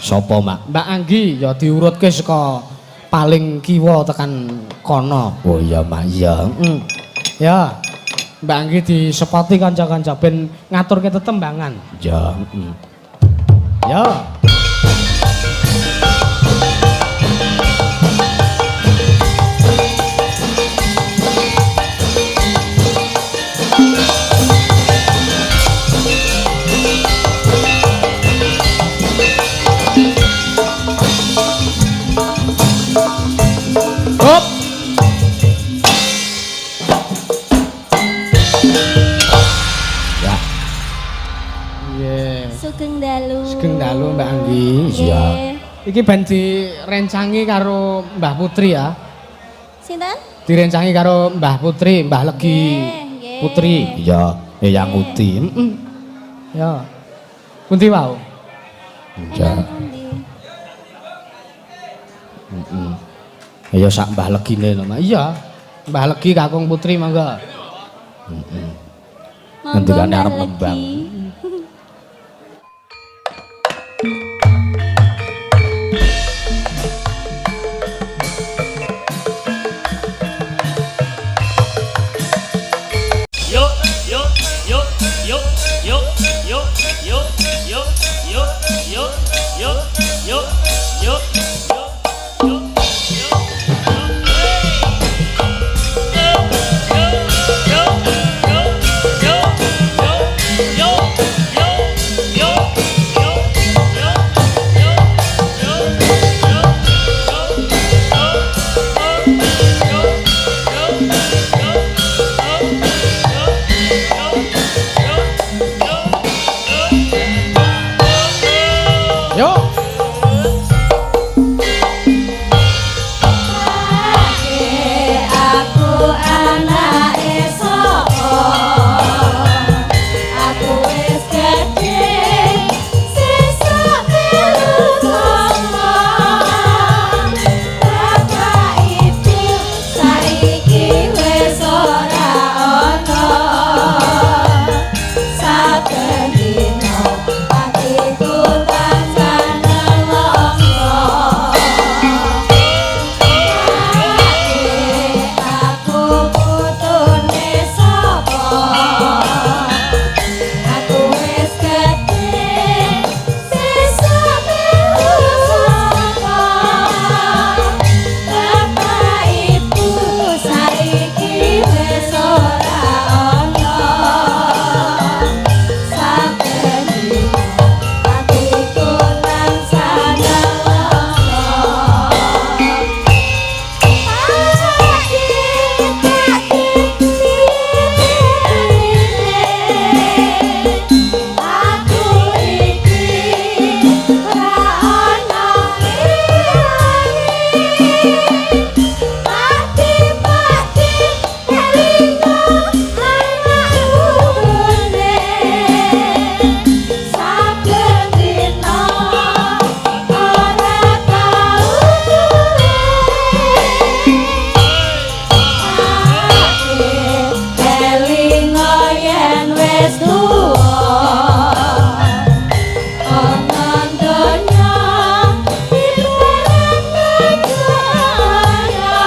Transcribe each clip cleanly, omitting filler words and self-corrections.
Sapa, Mak? Mbak Anggi ya diurutke saka paling kiwa tekan kono. Oh iya, Mak, iya. Heeh. Ya. Mbak Anggi disepoti kanca-kanca ben ngaturke tetembangan. Ya, heeh. Ya. Hop. Ya. Iya. Sugeng dalu. Sugeng dalu Mbak Anggi. Iya. Iki ben direncangi karo Mbah Putri ya. Sinten? Direncangi karo Mbah Putri, Mbah Legi. Nggih. Putri. Iya, Eyang Uti. Heeh. Ya. Pundi wau? Iya. Pundi? Heeh. Ya sak Mbah Legine lho, Mak. Iya. Mbah Legi Kakung Putri monggo. Heeh. Monggo Ngendikane Mbah arep nembang. Legi. Yo yo yo yo yo yo yo yo yo yo yo yo yo yo yo Yo. Aku anake sapa? Aku wis gedhe, sesuk melu sapa? Bapak ibu saiki wis ora ana. Saben dina atiku tansah nelongso. Aku putune sapa? Aku wis gedhe, sesuk melu sapa? Bapak ibu saiki wis ora ana. Saben dina atiku tansah nelongso. Aku iki ora ana liyane. Pati-pati elingo anak putune. Saben dina ora tau duwe. Elingo yen wis tuwa, ana donya ibarat kaya.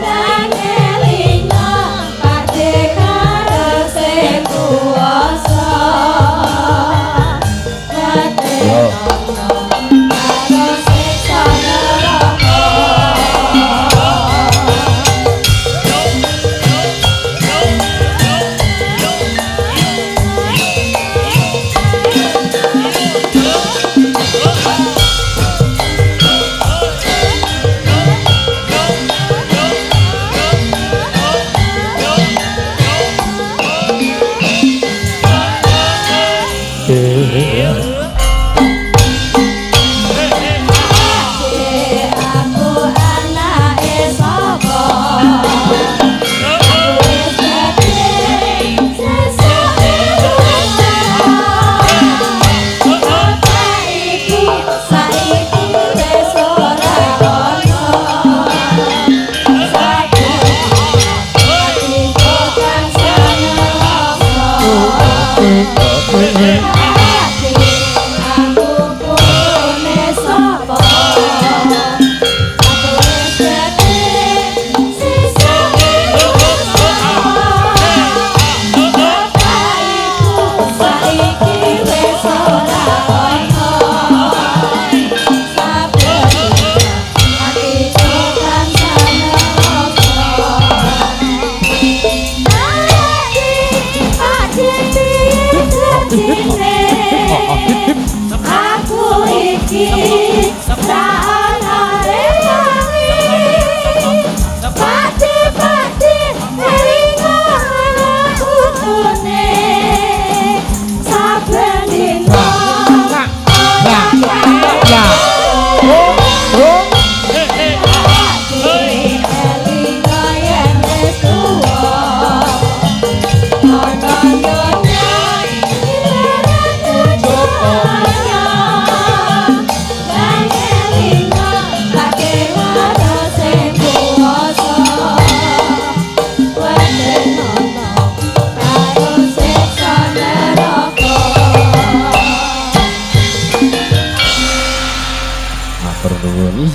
Dan elingo Pakde karo sing kuwasa. Yo. Karo siksa neraka. Aku anake sapa? Aku wis gedhe, sesuk melu sapa? Bapak ibu saiki wis ora ana. Saben atiku tansah nelongso.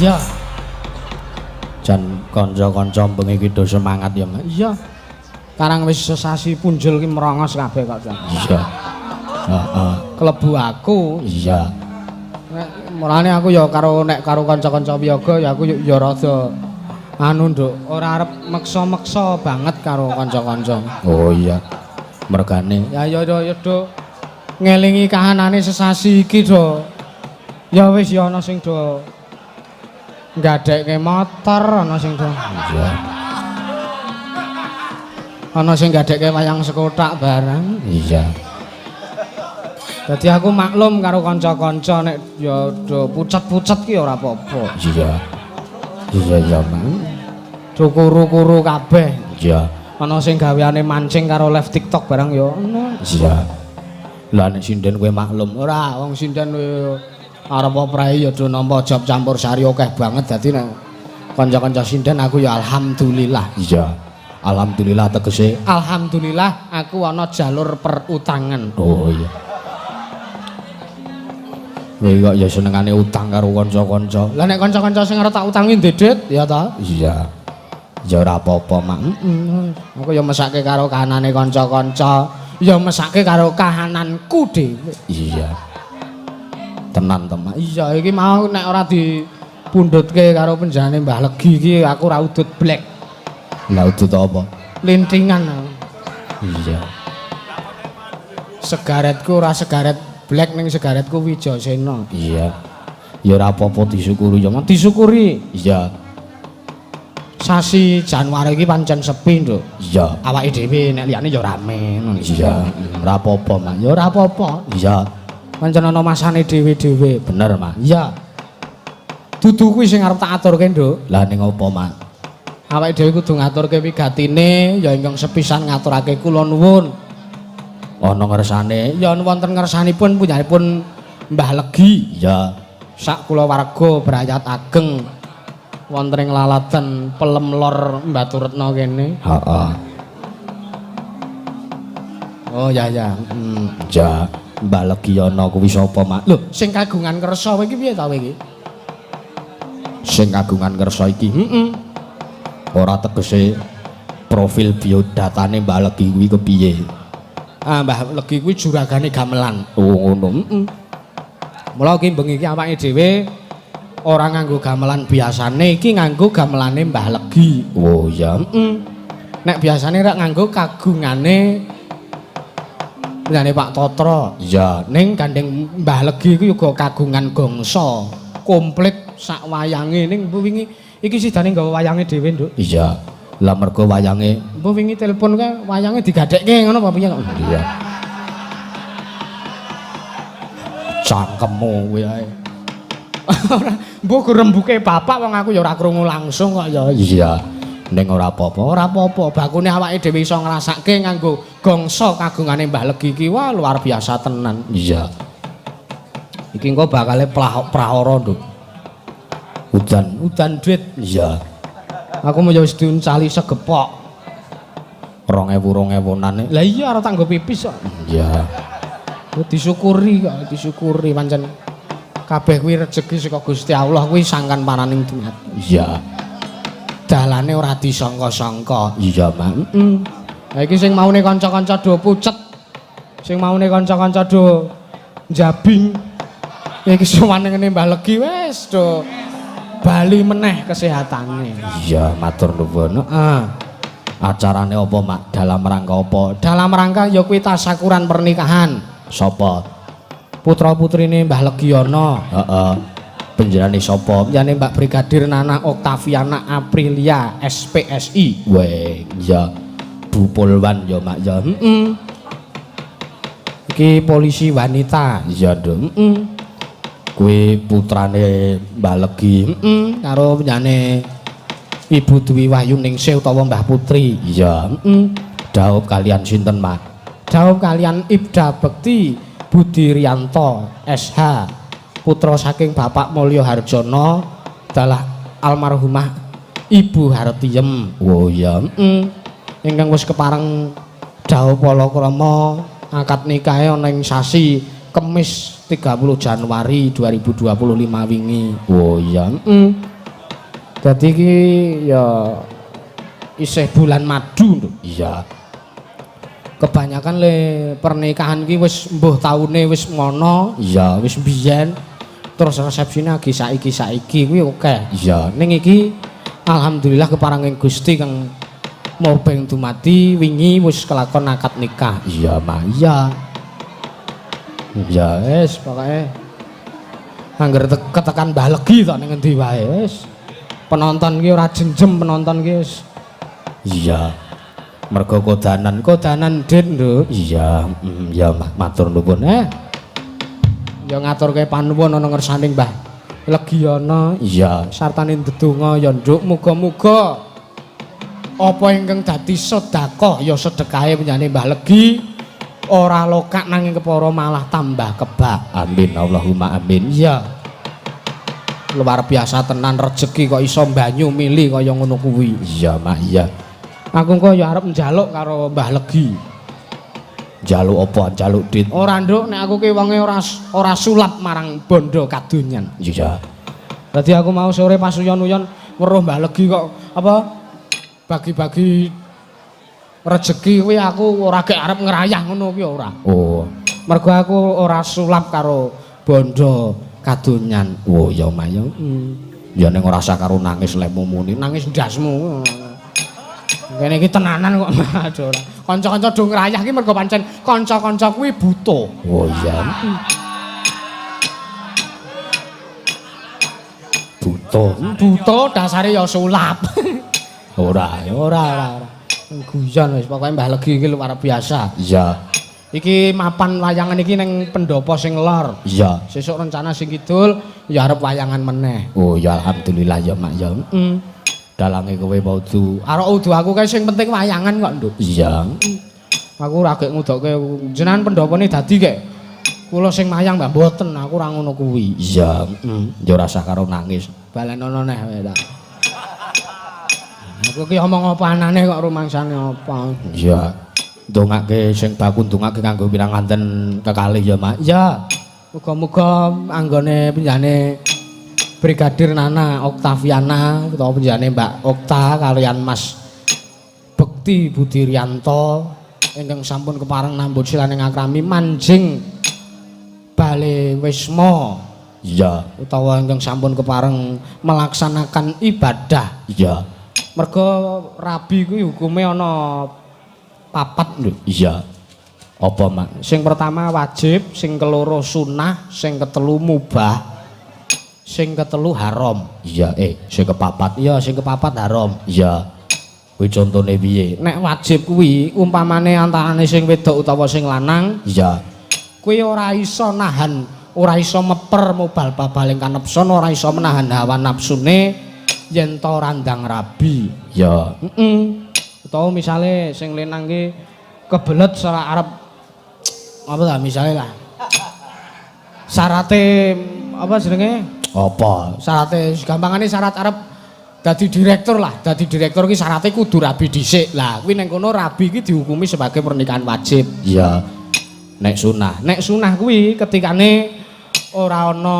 Iya. Jan kanca-kanca bengi iki do semangat ya, Mas. Iya. Karang wis sesasi punjul ki merongos kabeh kok, Jan. Iya. Heeh. Klebu aku. Iya. Nek mulane aku ya karo nek karo kanca-kanca wiyaga ya aku ya rada anu, Nduk, ora arep meksa-meksa banget karo kanca-kanca. Oh iya. Mergane Ya ya ya ya do ngelingi kahanane sesasi iki do. Ya wis ya ana sing do nggadekke motor, ana sing do iya. Ana sing nggadekke wayang sekotak barang. Iya. Dadi aku maklum karo kanca-kanca nek ya do pucet-pucet ki ora apa-apa. Iya. Iya iya, Mas. Do kuru-kuru kabeh. Iya. Ana sing gaweane mancing karo live TikTok barang ya ana. Iya. Lah nek sinden kowe maklum. Ora, wong sinden arep prei ya do nampa job campur sari akeh banget, dadi nek kanca-kanca sinden aku ya alhamdulillah. Iya. Alhamdulillah tegese. Alhamdulillah aku ana jalur perutangan. Oh iya. Kowe kok ya senengane utang karo kanca-kanca. Lah nek kanca-kanca sing arep tak utangi ndedet ya ta? Iya. Ya ora apa-apa, Mak. Heeh. Aku ya mesake karo kahanane kanca-kanca, ya mesake karo kahananku dhewe. Iya. Tenan to, Mak. Iya, iki mau nek ora dipundhutke karo penjenengane Mbah Legi iki aku ora udut blek. Lah udut apa? Lintingan aku. Iya. Segaretku ora segaret blek, ning segaretku Wijasena. Iya. Ya ora apa-apa, disyukuri ya, Mak. Disyukuri. Iya. Sasi Januari iki pancen sepi, Nduk. Iya. Awake dhewe, nek liyane ya rame ngono. Iya. Ora apa-apa, Mak. Ya ora apa-apa. Iya. Pancen ana masane dhewe-dhewe. Bener, Mak. Iya. Dudu kuwi sing arep tak aturke, Nduk. Lah ning apa, Mak? Awake dhewe kudu ngaturke wigatine ya ingkang sepisan ngaturake kula nuwun. Ana ngersane. Ya wonten ngersanipun punyanipun Mbah Legi. Iya. Sak kulawarga brayat ageng wonten ing laladan Pelem Lor Baturetno kene. Heeh. Oh ya ya. Ya, Mbah Legi ana kuwi sapa, Mak? Lho, sing kagungan kersa kowe iki piye ta kowe iki? Sing kagungan kersa iki. Heeh. Ora, tegese profil biodatane Mbah Legi kuwi kepiye? Ah, Mbah Legi kuwi juragane gamelan. Oh, ngono. Heeh. Mula ki bengi iki awake dhewe ora nganggo gamelan biasane, iki nganggo gamelane Mbah Legi. Oh iya. Heeh. Nek biasane rek nganggo kagungane liyane Pak Totra. Iya. Ning gandeng Mbah Legi iku uga kagungan gongso komplit sak wayange, ning mbuh wingi iki sidane nggawa wayange dhewe, Nduk. Iya. Lah mergo wayange Mbuh wingi telepon kae wayange digadekke ngono apa piye kok. Iya. Cangkemmu kuwi ae. Ora, mbuh rembuke bapak, wong aku ya ora krungu langsung kok ya. Iya. Ning ora apa-apa. Ora apa-apa, bakune awake dhewe iso ngrasake nganggo gongso kagungane Mbah Legi iki, wah, luar biasa tenan. Iya. Iki engko bakale prahara, Nduk. Udan. Udan duit. Iya. Aku mau ya wis diuncali segepok. 2000 2000-an. Lah iya, arep tak nggo pipis kok. Iya. Ya disyukuri kok, disyukuri, pancen kabeh kuwi rejeki saka Gusti Allah kuwi sangkan paraning dumadi. Iya. Dalane ora disangka-sangka. Iya, Mak. Heeh. Lah iki sing maune kanca-kanca do pucet. Sing maune kanca-kanca do njabing. Iki sowan ngene Mbah Legi wis do bali meneh kesehatane. Iya, matur nuwun. Heeh. Acarane apa, Mak? Dalam rangka apa? Dalam rangka ya kuwi tasakuran pernikahan. Sapa? Putra-putrine Mbah Legiono. Heeh. Penjenengane sapa? Yane Mbak Brigadir Nana Oktaviana Aprilia SPSI. Weh, iya. Bu Polwan ya, Mak, ya. Heeh. Iki polisi wanita. Iya, Nduk. Heeh. Kuwi putrane Mbah Legi. Heeh, karo penjane Ibu Dwi Wahyuningsih utawa Mbah Putri. Iya. Heeh. Dhaup kalian sinten, Mak? Dhaup kalian Ibda Bekti Budi Rianto SH, putra saking Bapak Mulya Harjono dalah almarhumah Ibu Hartiyem. Oh iya. Heeh. Ingkang wis kepareng dhaup palakrama akad nikahe ana ing sasi Kemis 30 Januari 2025 wingi. Oh iya. Dadi iki ya isih bulan madu, Nduk. Iya. Kebanyakan le pernikahan ki wis mbuh taune wis ngono, iya wis biyen. Terus resepsine lagi saiki-saiki kuwi oke. Iya, ning iki alhamdulillah keparenging Gusti kang murbeng dumadi wingi wis kelakon akad nikah. Iya, Mak. Iya. Ya wis pokoke angger ketekan Mbah Legi tok ning endi wae wis. Penonton ki ora jenjem, penonton ki wis. Iya. Mergo kodanan, kodanan dit, Nduk. Iya, ya matur nuwun. Ya ngaturke panuwun ana ngersane Mbah Legi ana. Iya, sartane ndedonga ya, Nduk, muga-muga apa ingkang dadi sedekah ya sedekahe panjenengane Mbah Legi ora lokak nanging kepara malah tambah kebak. Amin Allahumma amin. Iya. Luar biasa tenan rejeki kok iso banyu mili kaya ngono kuwi. Iya, Mak, iya. Aku engko ya arep njaluk karo Mbah Legi. Njaluk apa? Njaluk dit. Ora, Nduk, nek aku ki wonge ora sulap marang bondo kadonyan. Iya. Dadi aku mau sore pas uyon-uyon weruh Mbah Legi kok apa bagi-bagi rejeki kuwi aku ora gek arep ngrayah ngono kuwi ora. Oh. Mergo aku ora sulap karo bondo kadonyan. Oh ya Mak ya. Ya ning ora usah karo nangis lemu muni, nangis ndasmu. Kene iki tenanan kok. Aduh ora. Kanca-kanca do ngrayah ki mergo pancen kanca-kanca kuwi butuh. Oh iya. Butuh. Butuh dasare ya sulap. Ora, ora, ora, ora. Guyon wis pokoke Mbah Legi iki luar biasa. Iya. Iki mapan wayangan iki ning pendopo sing lor. Iya. Sesuk rencana sing kidul ya arep wayangan meneh. Oh ya alhamdulillah ya Mak ya. Dalange kowe apa udu? Arep udu aku kae sing penting wayangan kok, Nduk. Iya. Aku ora gek ngudokke jenengan pendopone dadi kek. Kula sing mayang Mbah mboten, aku ora ngono kuwi. Iya, Ya ora usah karo nangis. Balenono neh kowe ta. Aku ki omong apa anane kok rumangsane apa. Iya. Ndongake sing baku ndongake kanggo pinanganten kekalih ya, Mak. Iya. Muga-muga anggone penjane Brigadir Nana Oktaviana utawa penjane Mbak Okta kalian Mas Bekti Budi Rianto ingkang sampun kepareng nambut silaning akrami manjing bale wisma. Iya, utawa ingkang sampun kepareng melaksanakan ibadah. Iya. Mergo rabi kuwi hukume ana papat lho. Iya. Apa, Mak? Sing pertama wajib, sing keloro sunah, sing ketelu mubah, sing ketelu haram. Iya, sing kepapat. Iya, sing kepapat haram. Iya. Kuwi contone piye? Nek wajib kuwi umpamane antarane sing wedok utawa sing lanang, iya. Kuwi ora iso nahan, ora iso meper mobal babaling kanepson, ora iso menahan hawa nafsune yen to randang rabi. Iya. Heeh. Utawa misale sing lanang ki kebelet ora arep apa ta misale lah. Syarate apa jenenge? Apa? Syarate gampangane syarat arep dadi direktur lah. Dadi direktur ki syarate kudu rabi dhisik. Lah kuwi ning kono rabi ki dihukumi sebagai pernikahan wajib. Iya. Nek sunah. Nek sunah kuwi ketikane ora ana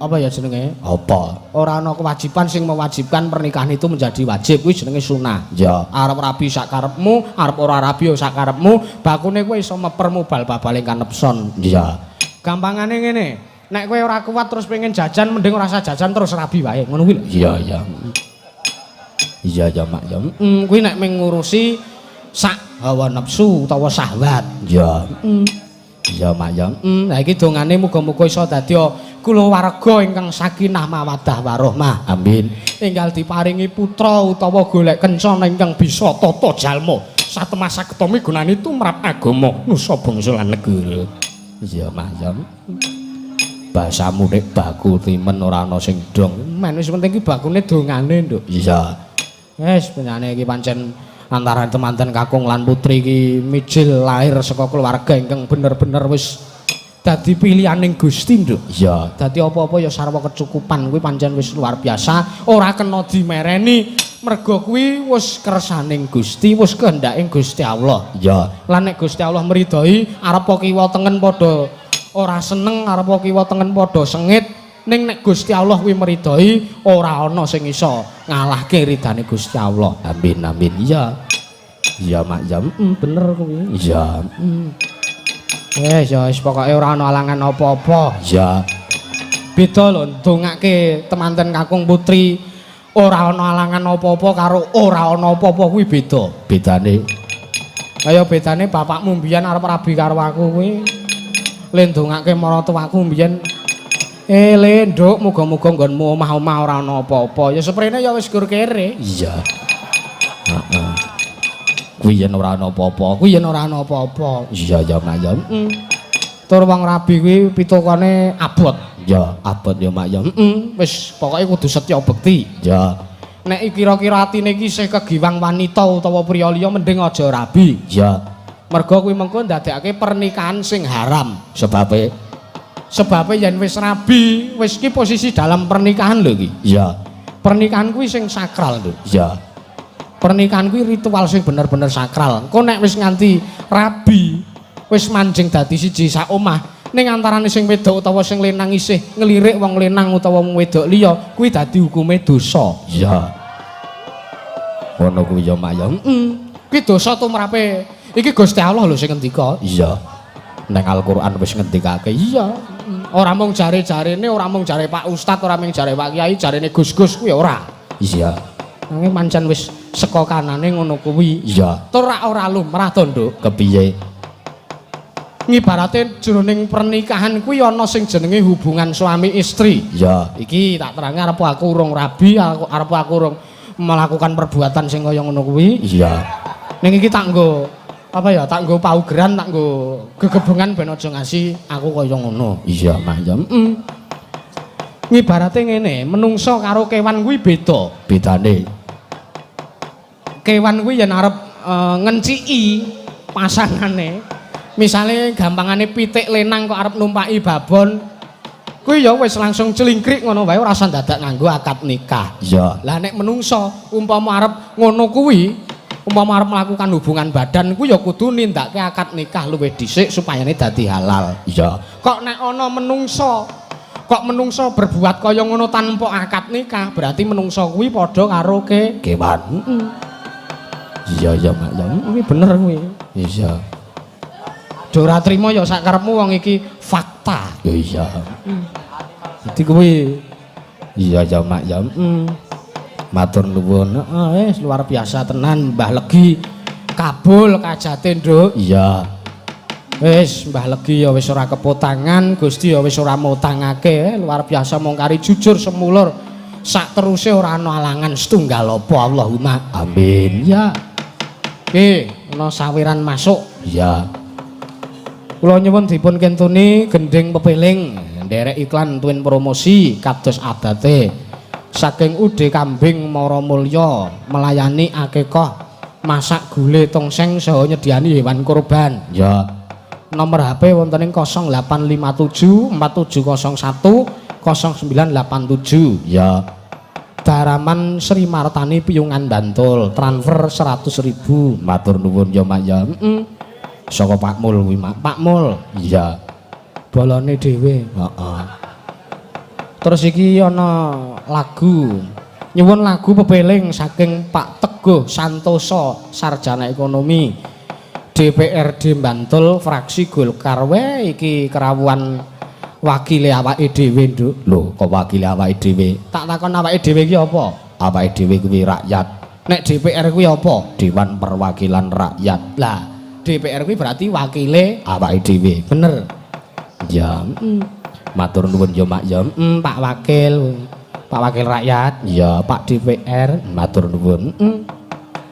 apa ya jenenge? Apa? Ora ana kewajiban sing mewajibkan pernikahan itu menjadi wajib, kuwi jenenge sunah. Ya, arep rabi sak karepmu, arep ora rabi ya sak karepmu, bakune kowe iso mepermu bal babaling kanepson. Iya. Gampangane ngene, nek kowe ora kuat terus pengen jajan mending ora usah jajan terus rabi wae, ngono kuwi lho. Iya, iya. Iya, ya, Mak, ya. Kuwi nek mung ngurusi sak hawa nafsu utawa syahwat. Iya. Iya, Mak, ya. Lah iki dongane muga-muga iso dadi kulawarga ingkang sakinah mawaddah warahmah. Amin. Enggal diparingi putra utawa golek kencana ingkang bisa tata jalma. Satemah sageta migunani tumrap agama, nusa bangsa lan negara. Iya, Mak, ya. Bahasamu nek baku timen ora ana sing dong. Men wis penting ki bakune dongane, Nduk. Iya. Wis penyane iki pancen antara temanten kakung lan putri iki mijil lahir saka keluarga ingkang bener-bener wis dadi pilihaning Gusti, Nduk. Iya, dadi apa-apa ya sarwa kecukupan kuwi pancen wis luar biasa, ora kena dimereni. Mergo kuwi wis kersaning Gusti, wis kehendake Gusti Allah. Iya. Lan nek Gusti Allah meridhoi, arep kiwa tengen padha ora seneng, arep kiwa tengen padha sengit, ning nek Gusti Allah kuwi meridhoi, ora ana sing iso ngalahke ridane Gusti Allah. Amin amin. Iya. Iya Mak ya. Bener kuwi. Iya. Wis ya wis pokoke ora ana alangan apa-apa. Iya. Beda lho ndongake temanten kakung putri ora ana alangan apa-apa karo ora ana apa-apa kuwi beda. Bedane Kaya bedane bapakmu mbiyen arep rabi karo aku kuwi. Le ndongake maratuwaku mbiyen, "Eh le nduk, muga-muga nggonmu omah-omah ora ana apa-apa." Ya seprene ya wis gur kere. Iya. Heeh. Kuwi yen ora ana apa-apa. Kuwi yen ora ana apa-apa. Iya ya Mak ya. Tur wong rabi kuwi pitokane abot. Ya, abot ya Mak ya. Wis pokoke kudu setya bekti. Ya. Nek kira-kira atine iki isih kegiwang wanita utawa priya liya mending aja rabi. Ya. Mergo kuwi mengko ndadekake pernikahan sing haram. Sebabe? Sebabe yen wis rabi, wis ki posisi dalam pernikahan lho iki. Ya. Pernikahan kuwi sing sakral lho. Ya. Pernikahan kuwi ritual sing bener-bener sakral. Engko nek wis nganti rabi, wis manjing dadi siji sak omah, ning antarane sing wedok utawa sing lanang isih ngelirik wong lanang utawa wong wedok liya, kuwi dadi hukume dosa. Ya. Ngono kuwi ya Mak ya. Kuwi dosa tumrape iki Gusti Allah lho sing ngendika. Iya. Neng Al-Qur'an wis ngendikake. Iya. Ora mung jare-jarene, ora mung jare Pak Ustad, ora mung jare Pak Kiai, jarene Gus-gus kuwi ora. Iya. Nanging pancen wis saka kanane ngono kuwi. Iya. Tur ora lumrah to, Nduk. Kepiye? Ngibarate jroning pernikahan kuwi ana sing jenenge hubungan suami istri. Iya. Iki tak terangi arep aku urung rabi, aku arep aku urung melakukan perbuatan sing kaya ngono kuwi. Iya. Ning iki tak nggo apa ya, tak nggo paugeran, tak nggo gegebongan ben aja ngasi aku kaya ngono. Iya, Mak ya. Ngibarate ngene, menungso karo kewan kuwi beda. Bedane? Kewan kuwi yen arep ngenciki pasangane, misale gampangane pitik lenang kok arep numpaki babon, kuwi ya wis langsung celingkrik ngono wae, ora usah dadak nganggo akad nikah. Iya. Lah nek menungso umpama arep ngono kuwi, umpama arep melakukan hubungan badan kuwi ya kudu nindakake akad nikah luwih dhisik supayane dadi halal. Iya. Kok nek ana menungso, kok menungso berbuat kaya ngono tanpa akad nikah, berarti menungso kuwi padha karo kewan. Iya ya Mak ya. Kuwi bener kuwi. Iya. Do ora trimo ya sak karepmu, wong iki fakta. Ya iya. Dadi kuwi. Iya ya Mak ya. Matur nuwun. Heeh, wis luar biasa tenan Mbah Legi. Kabul kajate, Nduk. Iya. Wis Mbah Legi ya wis ora kepotangan, Gusti ya wis ora mutangake, luar biasa mung kari jujur semulur. Sak teruse ora ana alangan setunggal apa, Allahumma. Amin. Ya. Oke, ana sawiran masuk. Iya. Kula nyuwun dipun kentuni gending pepeling, nderek iklan tuwin promosi kados adate. Saking UD Kambing Maramulya melayani akikah, masak gule tongseng saha nyediani hewan kurban. Ya. Nomor HP wonten ing 0857 4701 0987. Ya. Daraman Sri Martani Piyungan Bantul, transfer 100.000. Matur nuwun ya Mak ya. Saka Pak Mul kuwi, Mak. Pak Mul. Iya. Bolone dhewe. Heeh. Terus iki ana lagu. Nyuwun lagu pepeling saking Pak Teguh Santoso, sarjana ekonomi DPRD Bantul fraksi Golkar. Wae iki kerawuhan wakile awake dhewe, Nduk. Lho, kok wakile awake dhewe? Tak takon, awake dhewe iki apa? Awake dhewe kuwi rakyat. Nek DPR kuwi apa? Dewan Perwakilan Rakyat. Lah, DPR kuwi berarti wakile awake dhewe. Bener. Ya. Matur nuwun ya Mak ya. Pak Wakil, Pak Wakil Rakyat, Ya, Pak DPR, matur nuwun.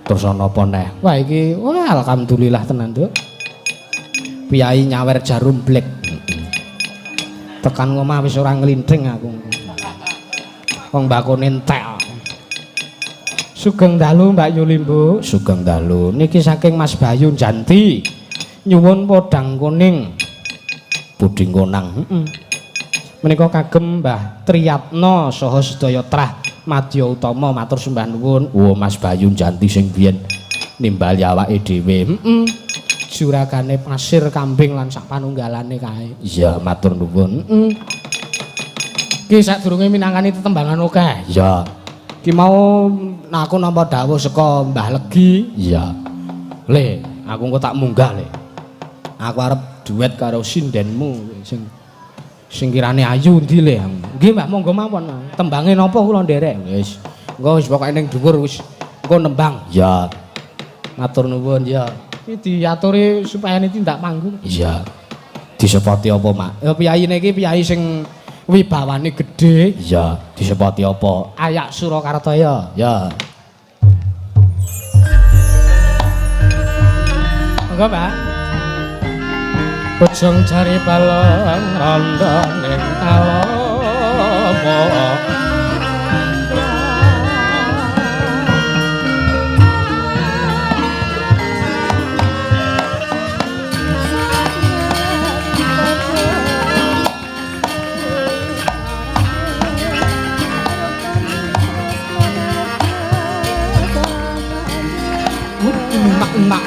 Terus ana apa neh? Wah iki, wah alhamdulillah tenan, Nduk. Piyai nyawer Djarum Black. Tekan ngomah wis ora nglinthing aku. Wong mbakone entek. Sugeng dalu Mbak Yulimbu. Sugeng dalu. Niki saking Mas Bayu Janti. Nyuwun podang kuning. Puding konang. Heeh. Menika kagem Mbah Triyatno saha sedaya trah Madya Utama matur sembah nuwun. Oh, Mas Bayu Janti sing biyen nimbali awake dhewe. Heeh. Juragane pasir kambing lan sak panunggalane kae. Iya, matur nuwun. Heeh. Ki sadurunge minangkani tetembangan akeh. Iya. Ki mau aku nampa dawuh saka Mbah Legi. Iya. Le, aku engko tak munggah le. Aku arep duet karo sindenmu sing sing kirane ayu ndi le. Nggih Mbah, monggo mawon. Tembange napa kula nderek? Wis. Engko wis pokoke ning dhuwur wis engko nembang. Iya. Matur nuwun ya. Iki diaturi supaya niki tindak panggung. Iya. Disepoti apa, Mak? Ya piyayine iki piyayi sing wibawane gedhe. Iya, disepoti apa? Ayak Surakarta ya. Ya. Monggo, Pak. Bojong jari balong rondo ning talomo. Mak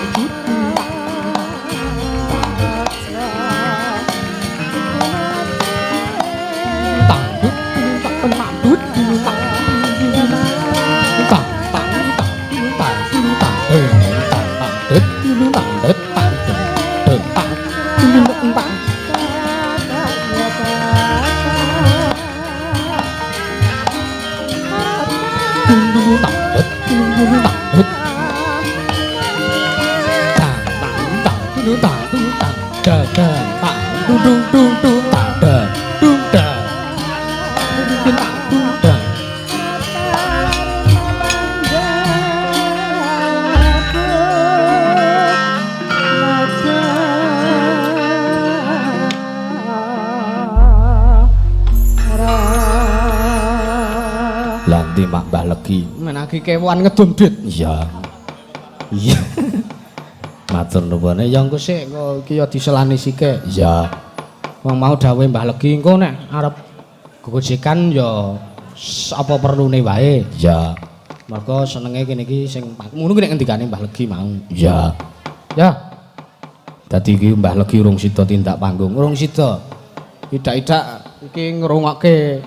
Lanti Mak Mbah Legi. Menagi kewan ngedum duit. Iya. Iya. Matur nuwun. Ya engko sik engko iki ya diselani sithik. Iya. Wong mau dawuhe Mbah Legi engko nek arep gojekan ya apa perlune wae. Iya. Mergo senenge kene iki sing ngono ki nek ngendikane Mbah Legi mau. Iya. Ya. Dadi iki Mbah Legi urung sida tindak panggung. Urung sida. Idak-idak iki ngrungokke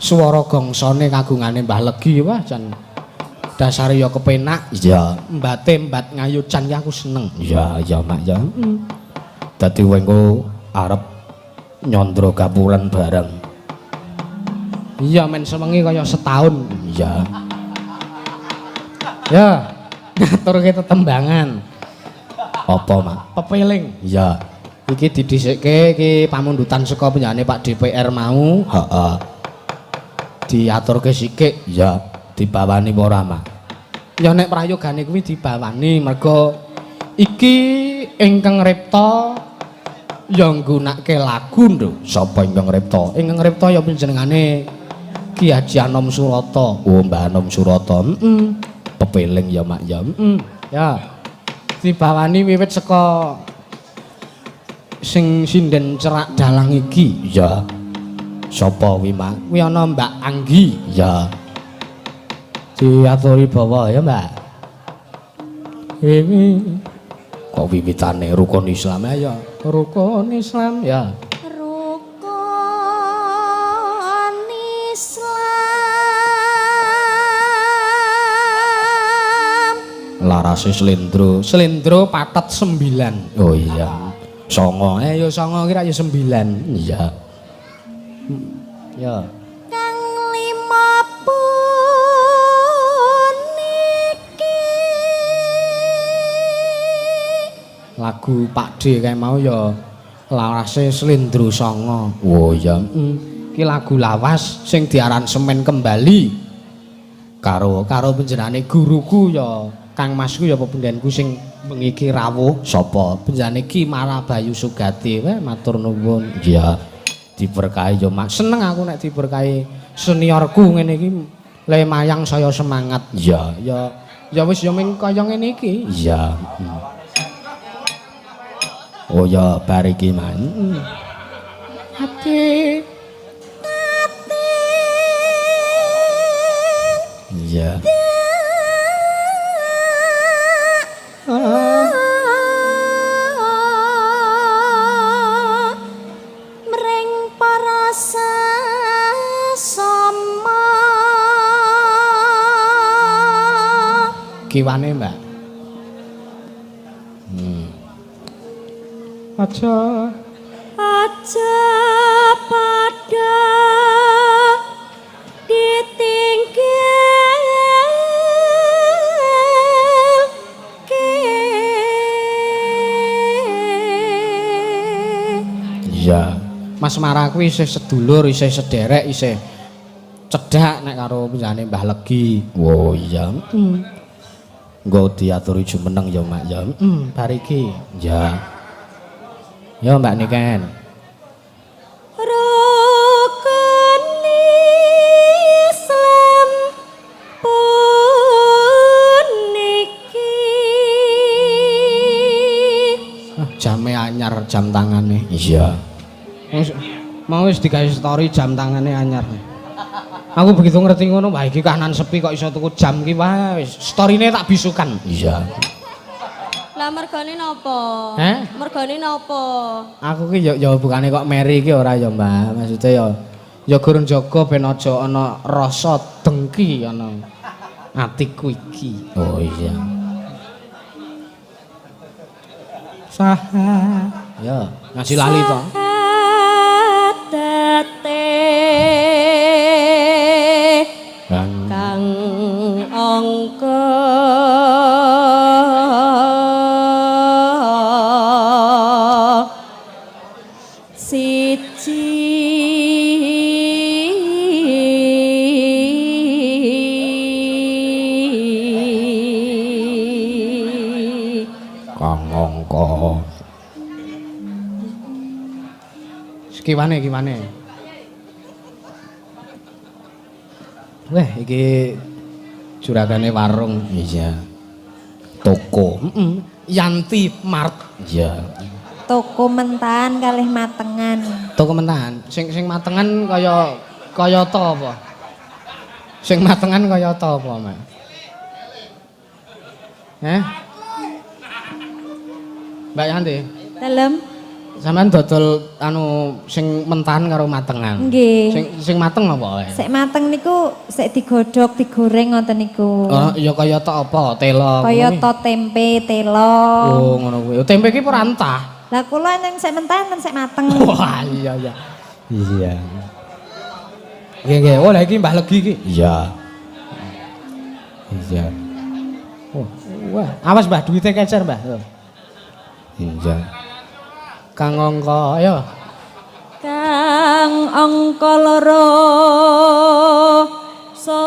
swara gongsone kagungane Mbah Legi wah jan dasare ya kepenak. Iya. Mbate mbat ngayucan ki aku seneng. Iya, iya Mak ya. Dadi kowe engko arep nyandra kapuran bareng. Iya men sewengi kaya setahun. Iya. Ya, ngaturke tetembangan. Apa, Mak? Pepeling. Iya. Iki didhisikke iki pamundutan saka penjane Pak DPR mau. Heeh. Diaturke sithik. Iya, dibawani apa ora, Mak? Ya nek prayogane kuwi dibawani mergo iki ingkang ripta ya nggunakake lagu lho. Sapa ingkang ripta? Ingkang ripta ya panjenengane Ki Haji Anom Surata. Oh, Mbah Anom Surata. Heeh. Pepeling ya, Mak ya. Heeh. Ya. Dibawani wiwit saka sing sinden cerak dalang iki. Iya. Sapa kuwi, Mak? Kuwi ana Mbak Anggi. Iya. Diaturi bawa ya, Mbak. Wiwi Kok wiwitane rukun Islam ya. Rukun Islam ya. Rukun Islam. Larase slendro. Slendro patet 9. Oh iya. Songo. Ya songo kira ya 9. Iya. Ya. Kang lima puniki. Lagu Pak D kae mau ya larase slendro songo. Oh iya. Iki lagu lawas sing diaransemen kembali Karo karo panjenengane guruku ya Kang Masku ya pepundhenku sing bengi iki rawuh. Sapa? Panjenengane Ki Marabayu Sugati. Wah matur nuwun. Iya. Diberkahi ya, Mak. Seneng aku nek diberkahi seniorku ngene iki le mayang saya semangat. Iya. Ya ya wis ya ming kaya ngene iki. Iya. Oh ya bar iki, Mas. Ati Ati Kiwane, Mbak. Aja Aja padha ditinggal. Iya. Mas Mara kuwi isih sedulur, isih sederek, isih cedhak nek karo penjane Mbah Legi. Oh iya. Engko diaturi jumeneng ya, Mak ya. Bar iki. Ya. Ya Mbak Niken. Rukun Islam puniki. Ah, jame anyar jam tangane. Iya. Mau wis digawe story jam tangane anyar. Aku begitu ngerti ngono, wah iki kahanan sepi kok iso tuku jam ki, wah wis storyne tak bisukan. Iya. Lah mergane napa? Heh? Mergane napa? Aku ki ya ya bukane kok meri ki ora ya, Mbak. Maksudnya ya ya gurung jaga ben aja ana rasa dengki ana atiku iki. Oh iya. Saha. Ya, ngasih lali to. Sadate Kang kang angka siji. Kang angka. Kiwane kiwane. Wah, iki juragane warung. Iya. Toko. Heeh. Yanti Mart. Iya. Toko mentahan kalih matengan. Toko mentahan. Sing sing matengan kaya kaya ta apa? Sing matengan kaya ta apa, Mak? Heh? Mbak Yanti, Dalem. Sampeyan dodol anu sing mentahan karo matengan. Nggih. Sing sing mateng apa wae? Sik mateng niku sik digodhog, digoreng ngoten niku. Oh, ya kaya ta apa? Telo. Kaya to tempe, telo. Oh, ngono kuwi. Tempe ki ora entah. Lah kula enten sik mentah, enten sik mateng. Wah, iya iya. Iya. Nggih nggih. Oh, lha iki Mbah Legi iki. Iya. Iya. Oh, wah, awas Mbah duwite kecer, Mbah. Iya. Kang angka ayo. Kang angka loro salat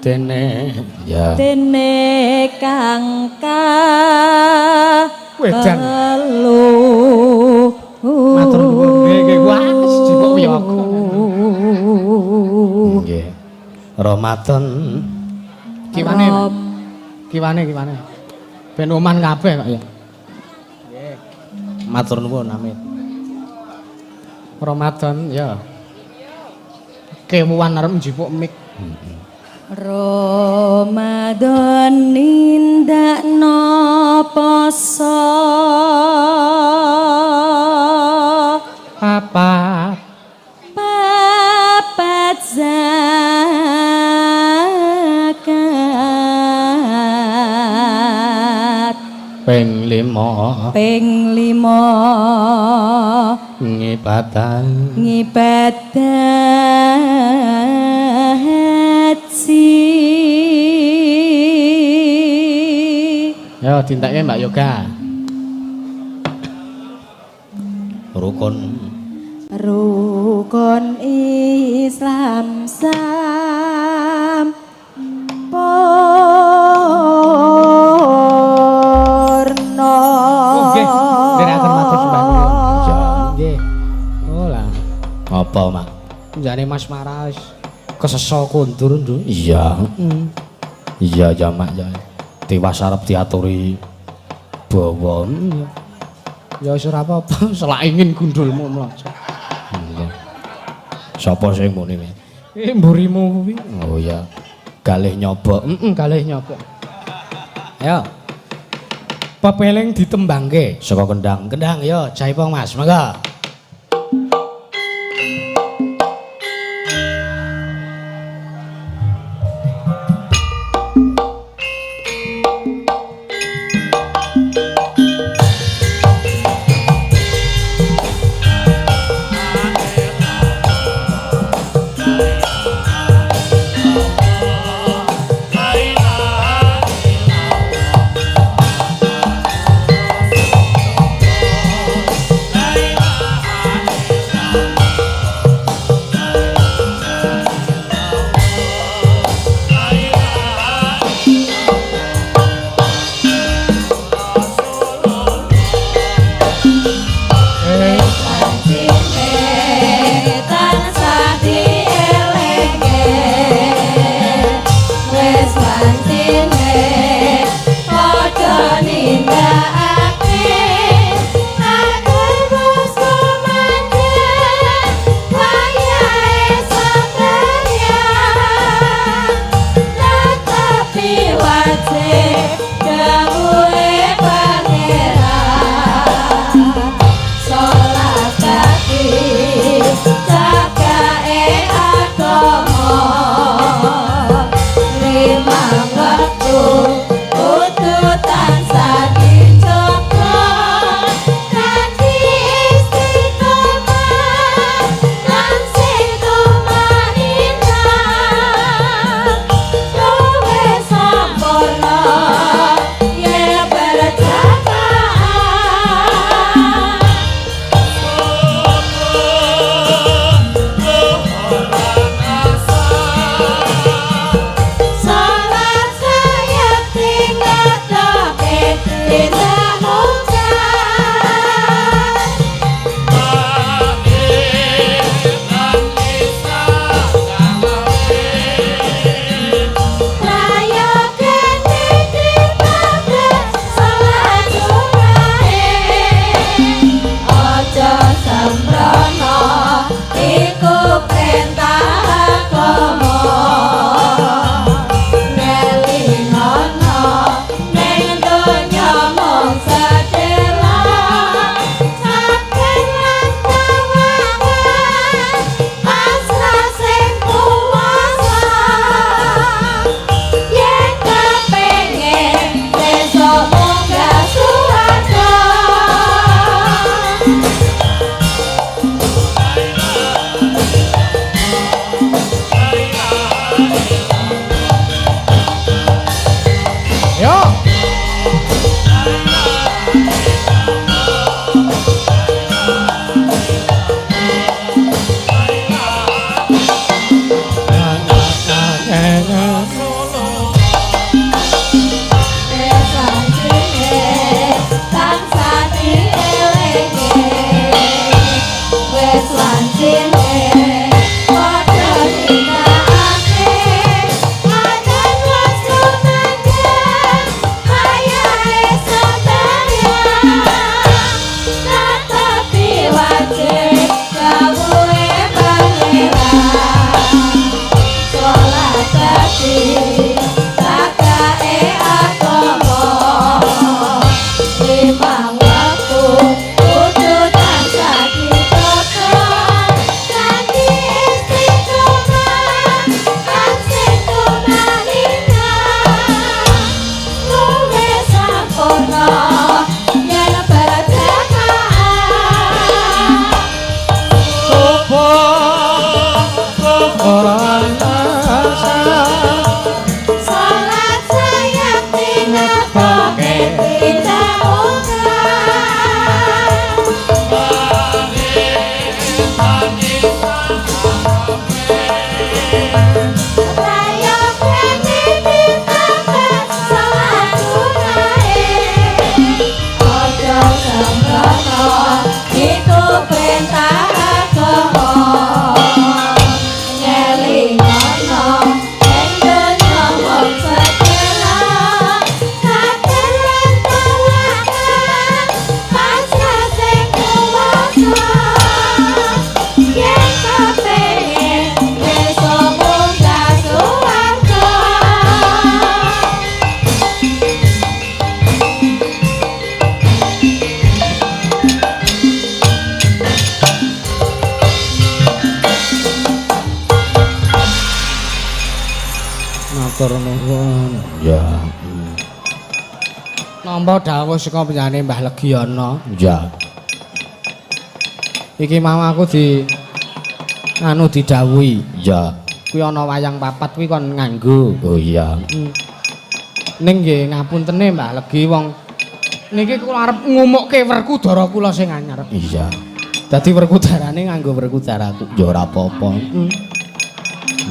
Dene Ya. dene kang ka Wedan. telu. Matur nuwun. Nggih nggih. Wah, jipuk wiyaga. Nggih. Ramadan. Kiwane. Kiwane kiwane. Ben oman kabeh kok ya. Nggih. Matur nuwun amit. Ramadan ya. Kewuan arep njipuk mik. Ramadan nindakno poso Papat papat zakat ping 5 ping 5 ngibadah ngibadah haji. Ya dintekke Mbak Yoga. Rukun Rukun Islam sampurna. Oh, nggih. Nderekaken matur sembah nuwun. Ya. Nggih. Oh lah. Apa, Mak? Jane Mas Mara wis keseso kondur, Nduk. Iya. Iya ya, Mak ya. Tiwas arep diaturi bawa. Ya wis ora apa-apa, selak ingin gundulmu mlaca. Iya. Sapa sing muni? Iki mburimu kuwi. Oh iya. Galih nyobok. Heeh, galih nyobok. Ayo. Pepeling ditembangke Saka kendang. Kendang yo jaipong Mas, monggo. Wis wancine tansah dielingke. Wis wancine padha nindakake agar kumandhang wayahe sembahyang. Tetapi wajib dawuhe Pangeran, salat dadi cagake agama. Limang wektu kudu tansah dijaga kanthi istiqomah lan sing tumaninah. Luwih sampurna yen berjamaah. Salat sayekti ngetoke tindak mungkar. Prayoga ditabrak salat sunnahe. Aja sembrono iku perintah agama. Ngelingono ning donya mung sedhela, saben lan tawakal pasrah sing kuwasa. Yen kepengin besok munggah swarga. Yo. Wis wancine tansah dielingke. Wis wancine padha nindakake adat wis kumandhang wayahe sembahyang. Tetapi wajib dawuhe Pangeran, salat dadi cagake agama. Limang wektu kudu tansah dijaga kanthi istiqomah lan sing tumaninah. Luwih sampurna yen berjamaah. Salat sayekti ngetoke tindak mungkar. Prayogane ditabrak salat sunnahe. Aja sembrono iku perintah agama. Ngelingono ing donya mung sedhela, saben lan tawakal pasrah sing kuwasa. Yen kepengin besok munggah swarga. Matur nuwun. Ya. Nampa dawuh saka panjenengane Mbah Legiono. Ya. Iki mau aku di anu didhawuhi. Ya. Kuwi ana wayang papat kuwi kon nganggo. Oh iya. Ning nggih ngapuntene Mbah Legi, wong niki kula arep ngumukke Werkudara kula sing anyar. Iya. Dadi Werkudarane nganggo Werkudaraku. Ya ora apa-apa.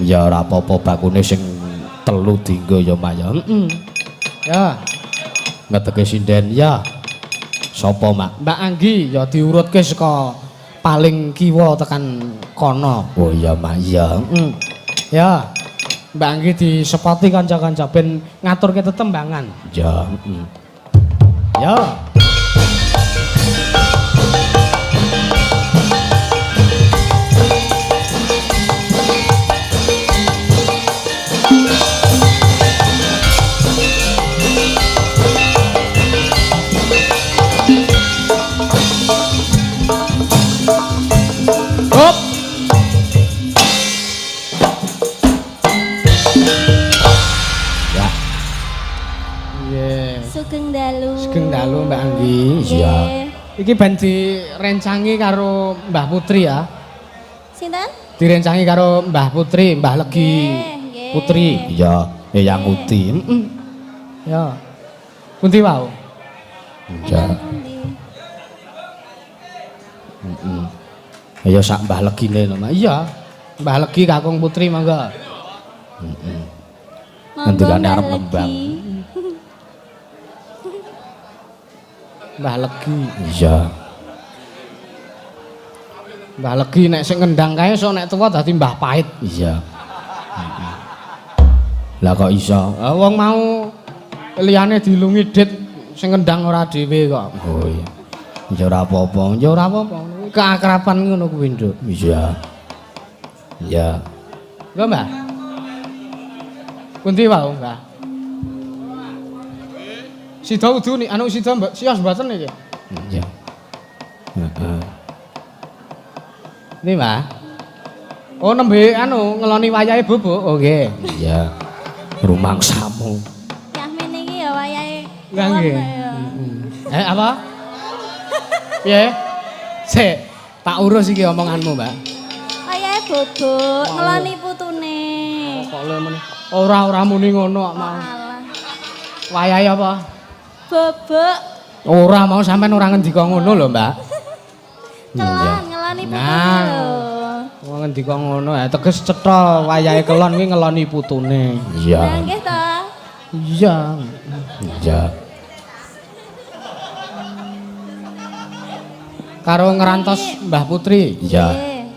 Ya ora apa-apa bakune sing telu dinggo ya Maya. Ya. Ngeteke sinden ya. Sapa, Mak? Mbak Anggi ya diurutke saka paling kiwa tekan kono. Oh iya, Mak, iya. Heeh. Ya. Mbak Anggi disepoti kanca-kanca ben ngaturke tetembangan. Iya, heeh. Ya. Hop. Ya. Iya. Sugeng dalu. Sugeng dalu Mbak Anggi. Iya. Iki ben direncangi karo Mbah Putri ya. Sinten? Direncangi karo Mbah Putri, Mbah Legi Nggih, nggih. Putri. Iya, Eyang Uti. Heeh. Ya. Pundi wau? Iya. Ingkang pundi? Heeh. Ya sak Mbah Legine lho, Mak. Iya. Mbah Legi Kakung Putri monggo. Heeh. Monggo Ngendikane Mbah arep Legi. nembang. Mbah Legi. Iya. Mbah Legi nek sing ngendang kae sok nek tuwa dadi Mbah Pahit. Iya. Lah kok iso? Ah, wong mau liyane dilungi dit sing ngendang ora dhewe kok. Oh iya. Ya ora apa-apa. Ya ora apa-apa. Keakraban ngono kuwi, Nduk. Iya. Iya. Lho, Mbah. Pundi wau, Mbah? Sida udu nih, anu sida mbak, sios mboten iki. Iya. Heeh. Ini, Mbah. Oh, nembe anu ngeloni wayahe bubuk. Oh, nggih. Iya. Rumangsamu. Yahmin iki ya wayahe. Lah nggih. kelon ya. Eh, apa? Piye? Sik, tak urus iki omonganmu, Mbak. Wayahe bubuk, ngeloni putune. Kok le muni? Ora ora muni ngono kok mau. Alah. Wayahe apa? Bubuk Ora mau sampean ora ngendika ngono lho, Mbak. kelon, ngeloni putune Nah. lho. Wong ngendika ngono, eh teges cetha wayahe kelon kuwi ngeloni putune. Iya. Lah nggih to. Iya. Iya. Karo ngerantos Mbah Putri. Iya. Nggih.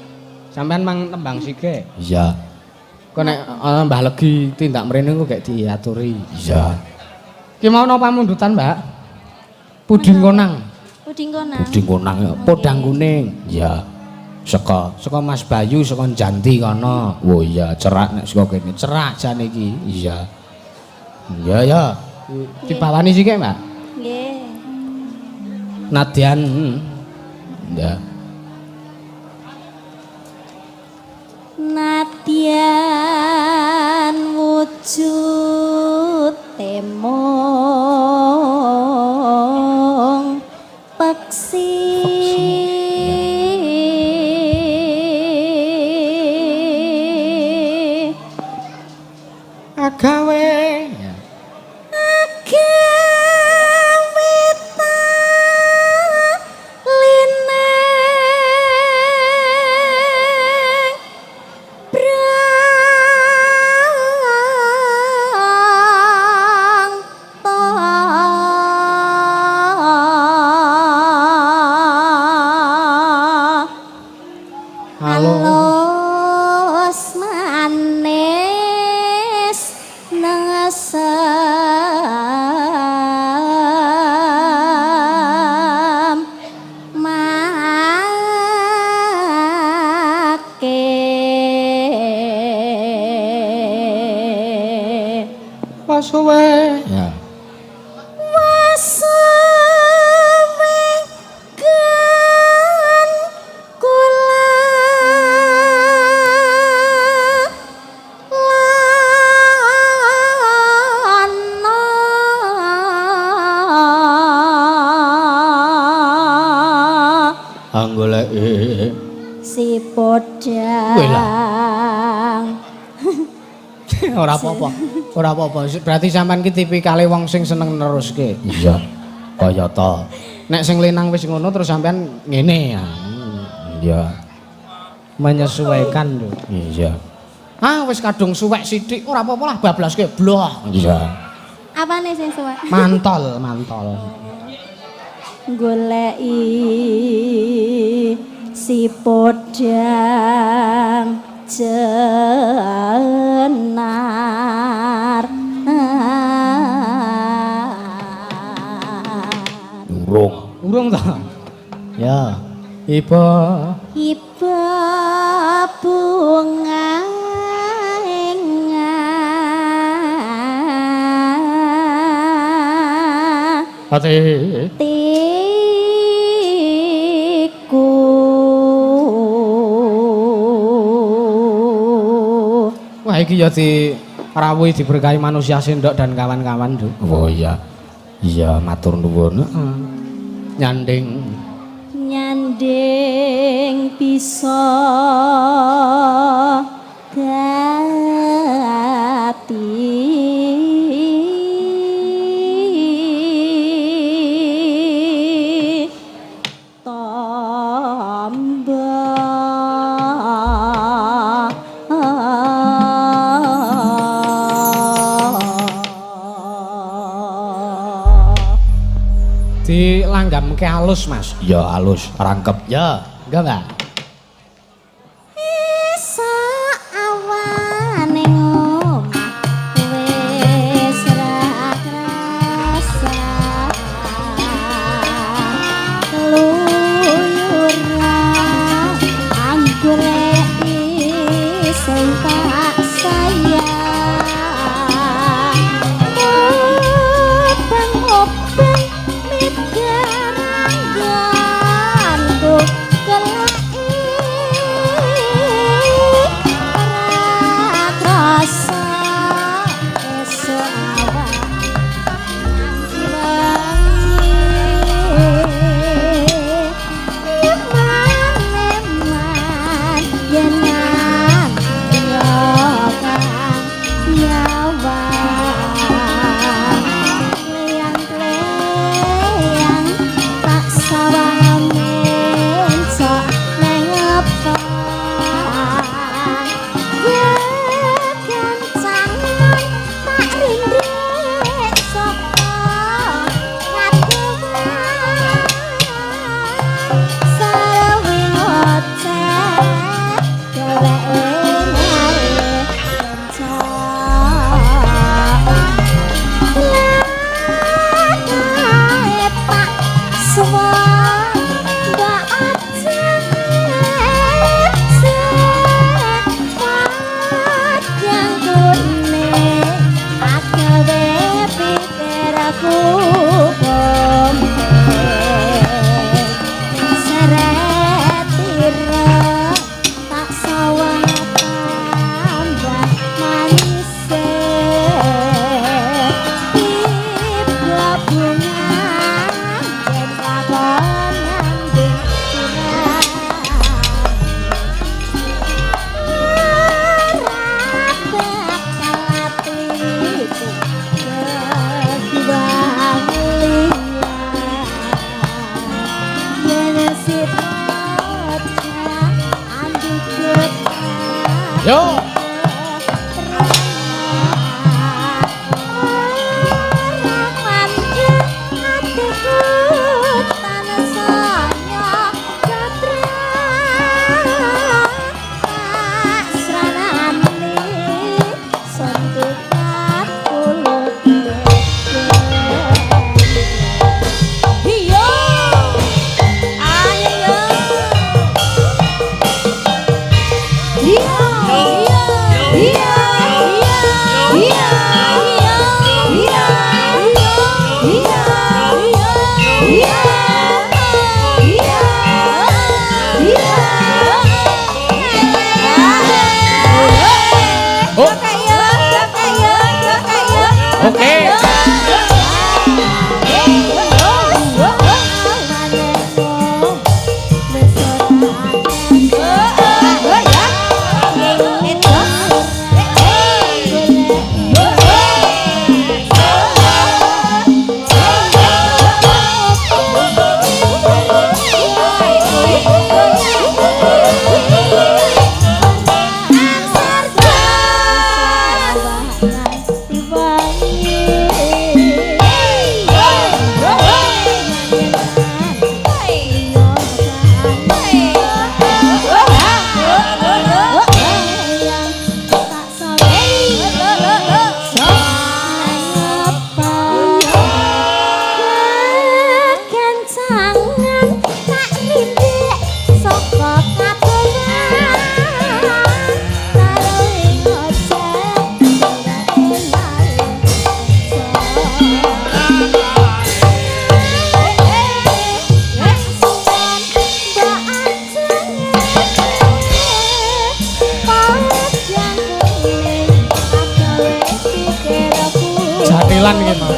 Sampean mang tembang sike. Iya. Kok nek Mbah Legi tindak mrene kok gek diaturi. Iya. Ki mau napa pamundutan, Mbak? Puding konang, Puding konang. Puding konang ya. podang kuning. Iya. Saka. Saka Mas Bayu saka Janti kono. Oh iya, cerak nek saka kene. Cerak jane iki. Iya. Iya ya. Dibawani sike, Mbak. Nggih. Nadyan Iya. Nadyan wujud temong peksi. Agawe. Agawe taline brang ta. Halo. Halus manis nengesem make. Wasuwe. Ya. Wasuwe kan kula lana. Anggoleke. Si podang. Ora apa-apa. Ora apa-apa. Berarti sampean ki tipikale wong sing seneng neruske. Iya. Kaya ta. Nek sing lenang wis ngono terus sampean ngene ya. Iya. Menyesuaikan lho. Iya. Ah wis kadung suwek sithik ora apa-apa lah bablaske bloh. Iya. Apane sing suwek? Mantol, mantol. Goleki si podang jenar. Urung. Urung ta? Ya. Iba Iba bunga ing ati tiku. Wah, iki ya dirawuhi diberkahi manusia sendok dan kawan-kawan, Nduk. Oh iya. Iya, matur nuwun. Heeh. Nyanding Nyanding bisa dadi tamba. Dilanggamke alus, Mas. Ya alus, rangkep. Ya, enggak, Mbak? Esok awane omah wis ra krasa keluyuran anggoleki sing tak sayang obeng-obeng migarangganku kelaki ora krasa esuk awan wengi eman-eman yen yo kang nyawang kleyang-kleyang tak sawang mencok nang apa gegancangan tak rindek saka kadewan sawi ngoceh dheweke gawe lencok. Lah Pak Suwa mbak aja padang kuning agawe pikirku kompe seret ira tak sawang tambah manise tiba bunga yen lakon nyanding curah ora bakal atiku kejuang liya yen si bocah anduket Yo. Iya. Ayo. Iya. Iya. Kebetulan iki mau.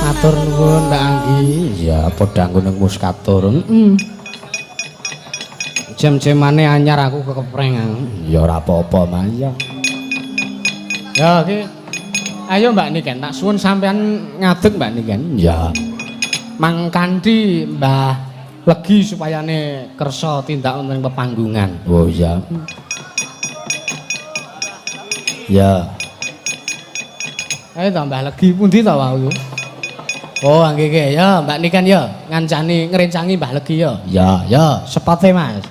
Matur nuwun Mbak Anggi. Ya padha anggo ning muskatur. Jam-jamane anyar aku kekepreng. Ya ora apa-apa, Mas. Ya. Ya iki. Ayo Mbak Niken, tak suwun sampean ngadeg Mbak Niken. Ya. Mang kanthi Mbah Legi supayane kersa tindak wonten pepanggungan. Oh iya. Ya. Ayo ta Mbah Legi pundi ta wau? Oh, nggih nggih ya Mbak Niken ya, ngancani ngrencangi Mbah Legi ya. Ya, ya, sepate Mas.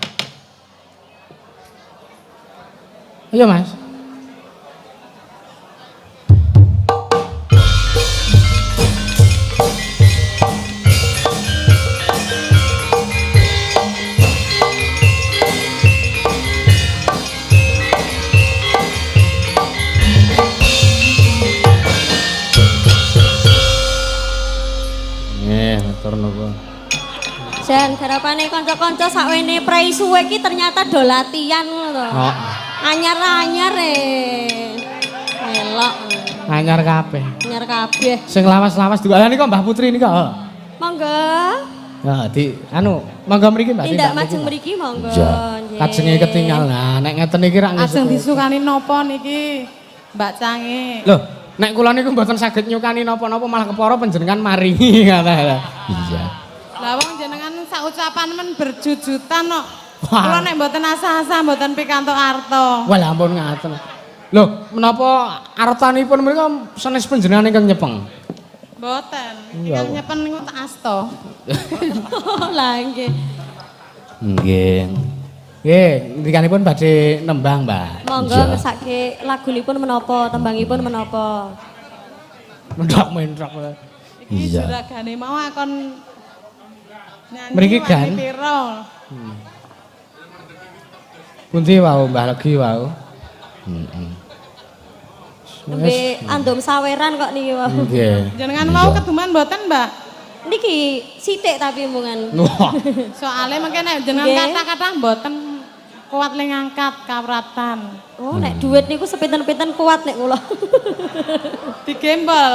Ayo Mas. Jan garapane kanca-kanca sakwene prei suwe iki ternyata do latihan ngono to. Oh. Anyar-anyar e. Melok. Anyar kabeh. Anyar kabeh. Sing lawas-lawas juga. Lah nika Mbah Putri nika. Monggo. Nah, di anu, monggo mriki Mbah. Tindak majeng mriki monggo. Kajenge ketinggal. Nah, nek ngeten iki rak ajeng disukani napa niki Mbak Cange. Loh, nek kula niku mboten saged nyukani napa-napa malah kepara panjenengan maringi ngoten. Iya. Lah wong jenengan sak ucapan men berjujutan kok. Kula nek mboten asah-asah mboten pikantuk arta. Wah, ampun ngaten. Lho, menapa artanipun mriku sanes panjenengan ingkang nyepeng? Mboten. Ingkang nyepen niku tak asta. Lah nggih. Nggih. Nggih, ngendikanipun badhe nembang, Mbak. Monggo ngesake lagunipun menapa, tembangipun menapa. Mentok-mentok. Iki juragane mau akon mriki gan. Pundi wau Mbah Legi wau? Heeh. Nembe andom saweran kok niki wau. Nggih. Jenengan wau keduman mboten, Mbak? Niki sithik tapi omongan. Soale mengke nek jenengan kata-kata mboten kuat le ngangkat kawratan. Oh, nek duit niku sepinten-pinten kuat nek kula. Digembol.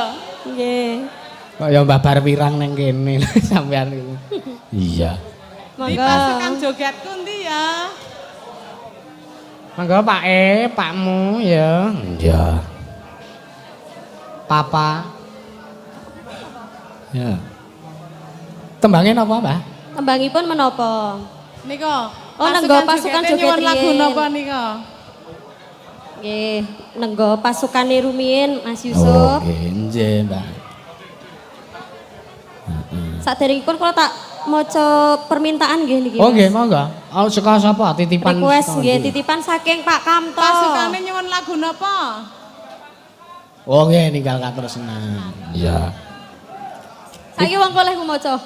Nggih. Kok ya Mbah Bar wirang nang kene sampean niku. Iya. Monggo. Di pasukan jogetku ndi ya? Monggo Pak E, Pakmu ya. Iya. Papa. Ya. Tembange napa, Mbah? Tembangipun menapa? Nika. Oh, nenggo pasukan joget nyuwun lagu napa nika? Nggih, nenggo pasukane rumiyin Mas Yusuf. Oh, nggih, Mbah. Saderengipun kula tak maca permintaan nggih niki. Oh nggih, monggo. Oh saka sapa titipan? Request nggih, titipan saking Pak Kamto. Pasukane nyuwun lagu napa? Oh nggih, ninggal katresnan. Iya. Saiki wong koleh maca.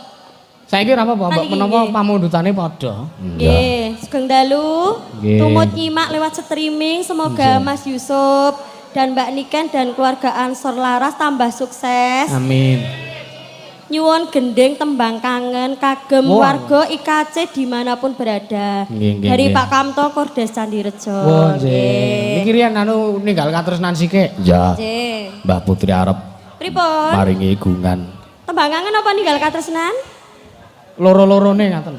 Saiki ora apa-apa, mbok menapa pamundhutane padha. Nggih, sugeng dalu. Tumut nyimak lewat streaming, semoga Mas Yusuf dan Mbak Niken dan keluarga Ansor Laras tambah sukses. Amin. Nyuwun gending tembang kangen kagem warga IKC dimanapun berada. Nggih, dari nggih. Pak Kamto Kordes Candirejo. Oh, nggih. Niki riyen anu ninggal katresnan sikik. Ya. Nggih. Mbah Putri arep pripun? Maringi gungan. Tembang kangen apa ninggal katresnan? Loro-lorone ngaten.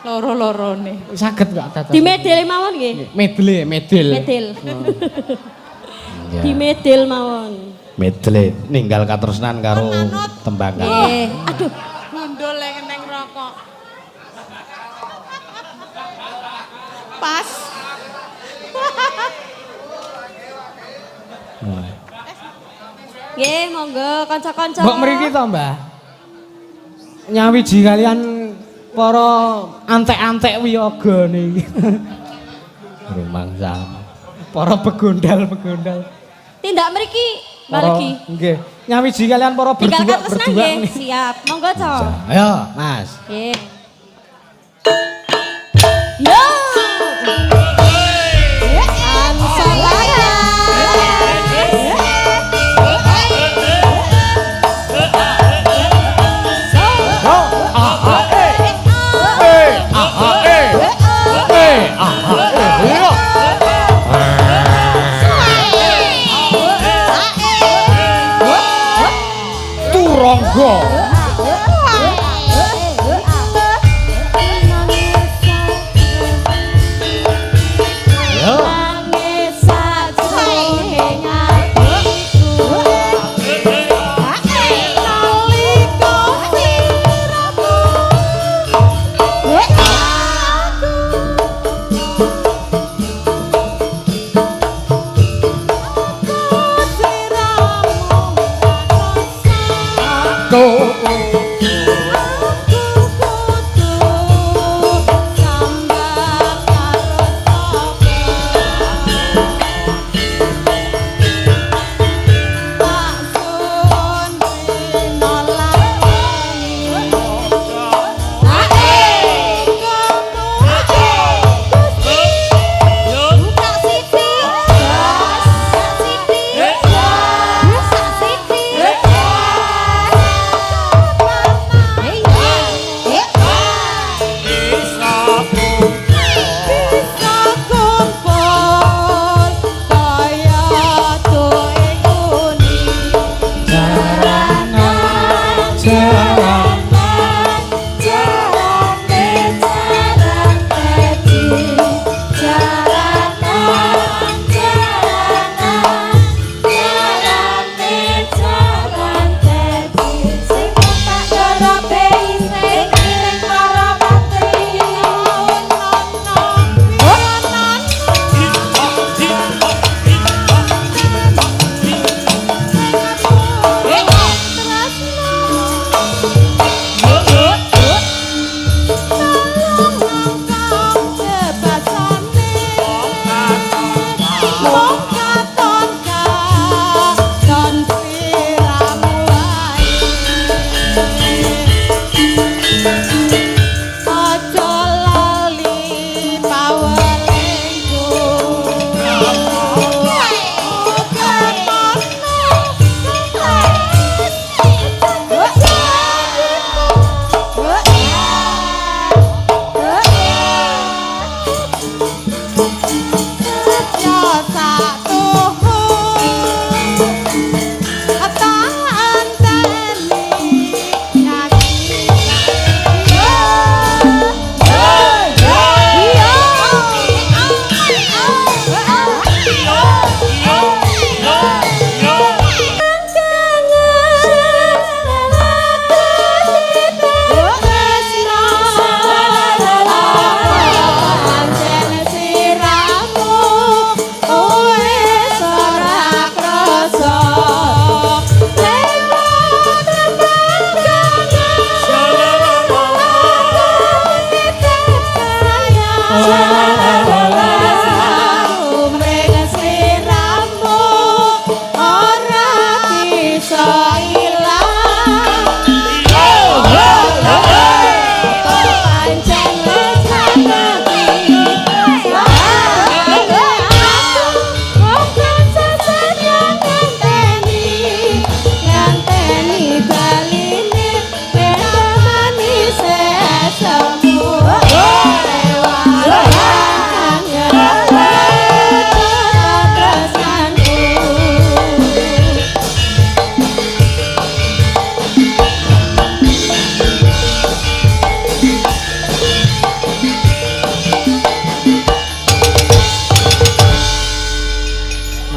Loro-lorone. Saged kok dados. Di medel mawon nggih. Medle, medel. Medel. Ya. Di medel mawon. Medle ninggal katresnan karo tembang. Nggih. Aduh, Gundul neng rokok. Pas. Nggih, monggo kanca-kanca. Mbok mriki to, Mbah. Nyawiji kalian para antek-antek wiyaga niki. Rumangsa. Para begondal-begondal. Tindak mriki, Mbak Legi. Nggih. Nyawiji kalian para Tinggal berdua katresnan berdua nggih. Siap. Monggo, Co. Ayo, Mas. Nggih. Yo. Ansor Laras. Turangga. Yo.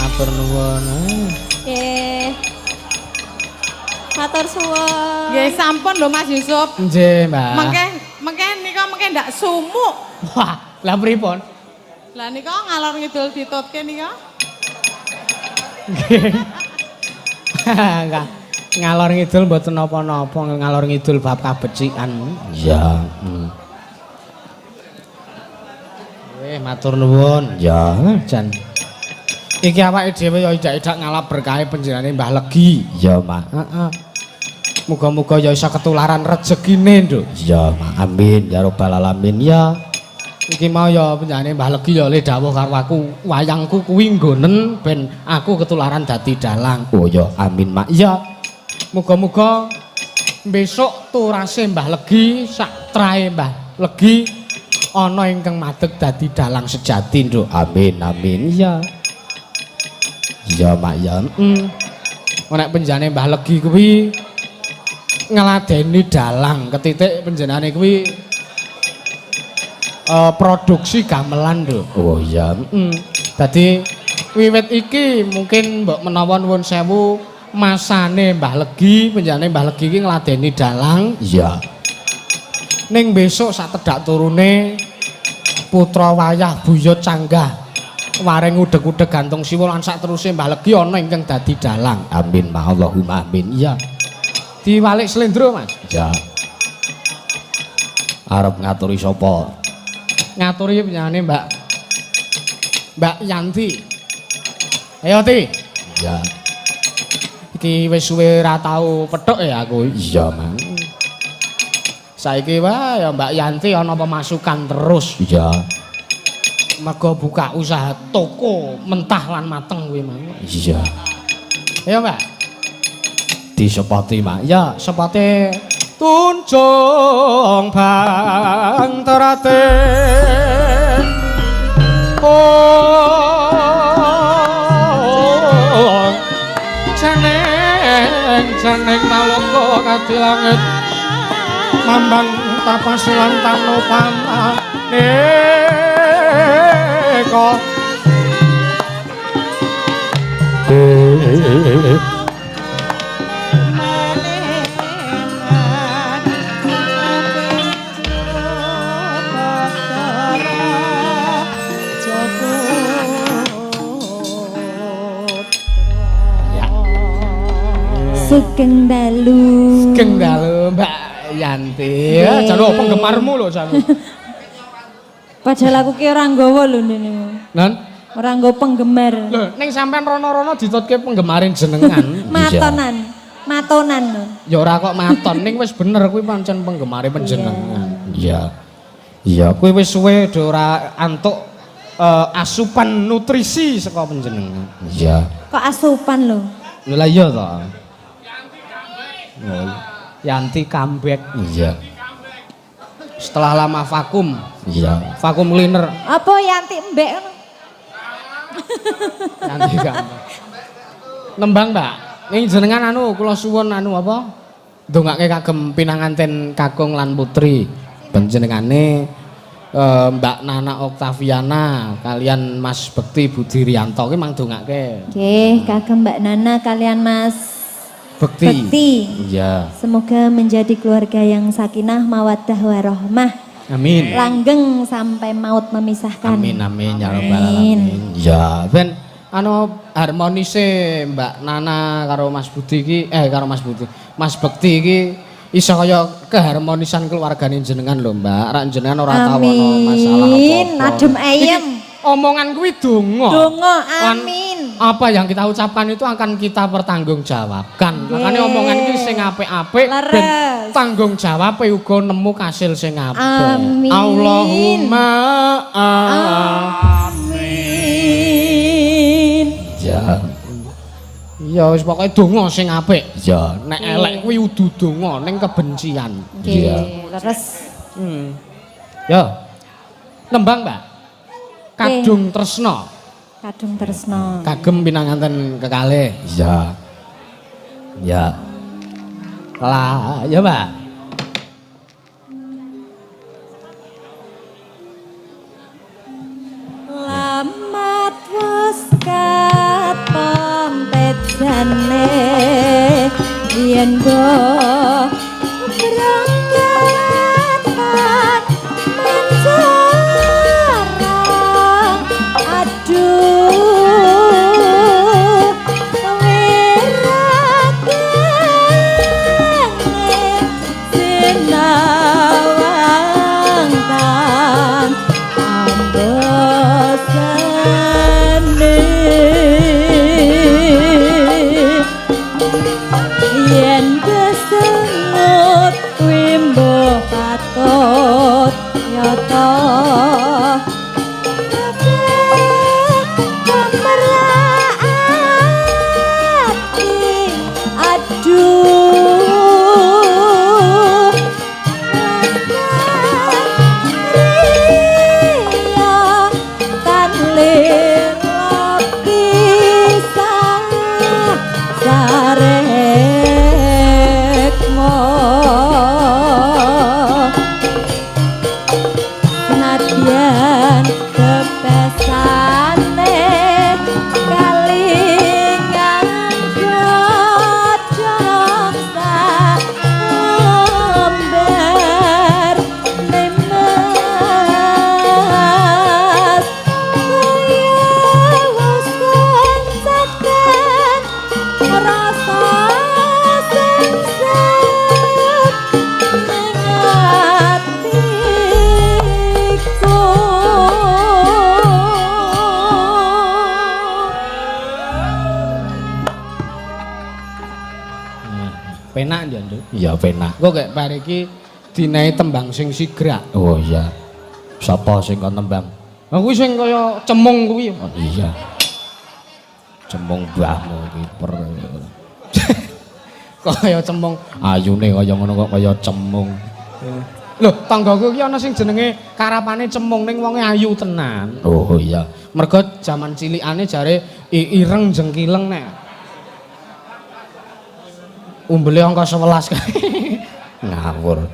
Matur nuwun. Nggih. Matur suwun. Nggih sampun lho Mas Yusuf. Nggih, Mbak. Mengke mengke nika mengke ndak sumuk. Wah, lah pripun? Lah nika ngalor ngidul ditutke nika. Nggih. Enggak. Ngalor ngidul mboten napa-napa, ngalor ngidul bab kabecikan. Iya. Matur nuwun. Ya. Jan. Iki awake dhewe ya idak-idak ngalap berkahe panjenengane Mbah Legi. Iya, Mak. Heeh. Muga-muga ya iso ketularan rezekine, Nduk. Iya, Mak. Amin ya rabbal alamin ya. Iki mau ya panjenengane Mbah Legi ya le dawuh karo aku, wayangku kuwi nggonen ben aku ketularan dadi dalang. Oh ya, amin, Mak. Iya. Muga-muga besok turase Mbah Legi sak trae Mbah Legi ana ingkang madeg dadi dalang sejati, Nduk. Amin, amin. Iya. Iya, Mak ya. Nek penjenengane Mbah Legi kuwi ngladeni dalang, ketitik penjenengane kuwi produksi gamelan, Nduk. Oh iya. Dadi wiwit iki mungkin mbok menawa nuwun sewu masane Mbah Legi, penjenengane Mbah Legi iki ngladeni dalang. Iya. Ning besok sak tedak turune putra wayah buyut canggah wareng udeg-udeg gantung siwa lan sak teruse Mbah Legi ana ingkang dadi dalang. Amin, Ma. Allahumma amin. Iya. Diwalik slendro, Mas. Ya. Arep ngaturi sapa? Ngaturi penjenengane Mbak Yanti. Ayo Ti. Ya. Iki wis suwe ra tau petuk ya aku. Iya, Mang. Saiki wae ya Mbak Yanti ana pemasukan terus. Iya. Mergo buka usaha toko mentah lan mateng kuwi mang. Iya. Ayo Mbak. Disepoti, Mak. Ya, sepate tunjung bang terate. Oh, ceneng ceneng taloka kadi langit mambang tapas lan tanu pananeka. Ya. Sugeng dalu. Sugeng dalu Mbak Yanti. Ya, jan penggemarmu lho jan. Padahal aku ki ora nggawa lho ngene. Non? Ora nggawa penggemar. Lho, ning sampean rono-rono ditutke penggemare jenengan. Matonan. Matonan lho. Ya ora kok maton, ning wis bener kuwi pancen penggemare panjenengan. Iya. Iya, Kuwi wis suwe do ora antuk asupan nutrisi saka panjenengan. Iya. Kok asupan lho. Lho lah iya to. Yanti comeback. Iya. Setelah lama vakum. Iya. Vakum cleaner. Apa Yanti embek ngono? Yanti comeback. Nembang, Mbak. Ning jenengan anu kula suwun anu apa? Ndongake kagem pinanganten kakung lan putri. Panjenengane Mbak Nana Oktaviana kalian Mas Bekti Budi Rianto ki mang dongake. Nggih, kagem Mbak Nana kalian Mas Bekti. Bekti. Iya. Semoga menjadi keluarga yang sakinah, mawaddah warahmah. Amin. Langgeng sampai maut memisahkan. Amin amin ya rabbal alamin. Iya. Ben anu harmonise Mbak Nana karo Mas Budi iki karo Mas Budi. Mas Bekti iki iso kaya keharmonisan keluargane jenengan lho Mbak. Rak jenengan ora tau ana masalah Amin. apa-apa. Adem ayem. Omongan kuwi donga. Donga, Lan amin. Apa yang kita ucapkan itu akan kita pertanggungjawabkan. Makanya omongan iki sing apik-apik ben Leres. tanggung jawab uga nemu kasil sing apik. Amin. Allahumma Amin. Iya. Ya wis pokoke donga sing apik. Iya. Nek elek kuwi udu donga ning kebencian. Nggih, leres. Ya. Nembang, Mbak. Kadung Tresno. Kadung Tresno. Kagem pinanganten kekalih. Iya. Ya. Lah, ya, Mbak. Lamat wis katon tejane Yen bo berangkatan mancara, aduh wirakene sinawang tan ambosane. Yen kesengut wimbo patut nyata kabeh kemerlak ati, aduh riya tan lila pisah sarekmo. Nadyan kepesane kalingan godhong salembar nemas kaya wis kencaten rasa sengsem ning atiku. Penak ya, Nduk. Iya penak. Engko gek bar iki dinae tembang sing sigrak. Oh iya. Sapa sing kon tembang? Lah kuwi sing kaya cemung kuwi. Oh iya. Cemung mbahmu iki per. Kaya cemung. Ayune kaya ngono kok kaya cemung. Lho, tanggaku iki ana sing jenenge karapane cemung ning wonge ayu tenan. Oh iya. Mergo jaman cilikane jare ireng jengkileng nek. Umbele angka 11 kae. Ngawur.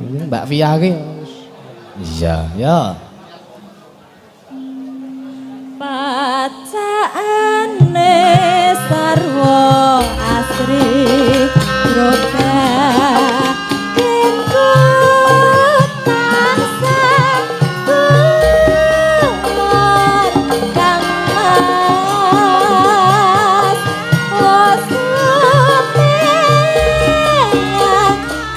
Mbak Via iki. Iya. Ya. Pacaane sarwa asri grobak kengkut tansah kumur kang mas wasumeang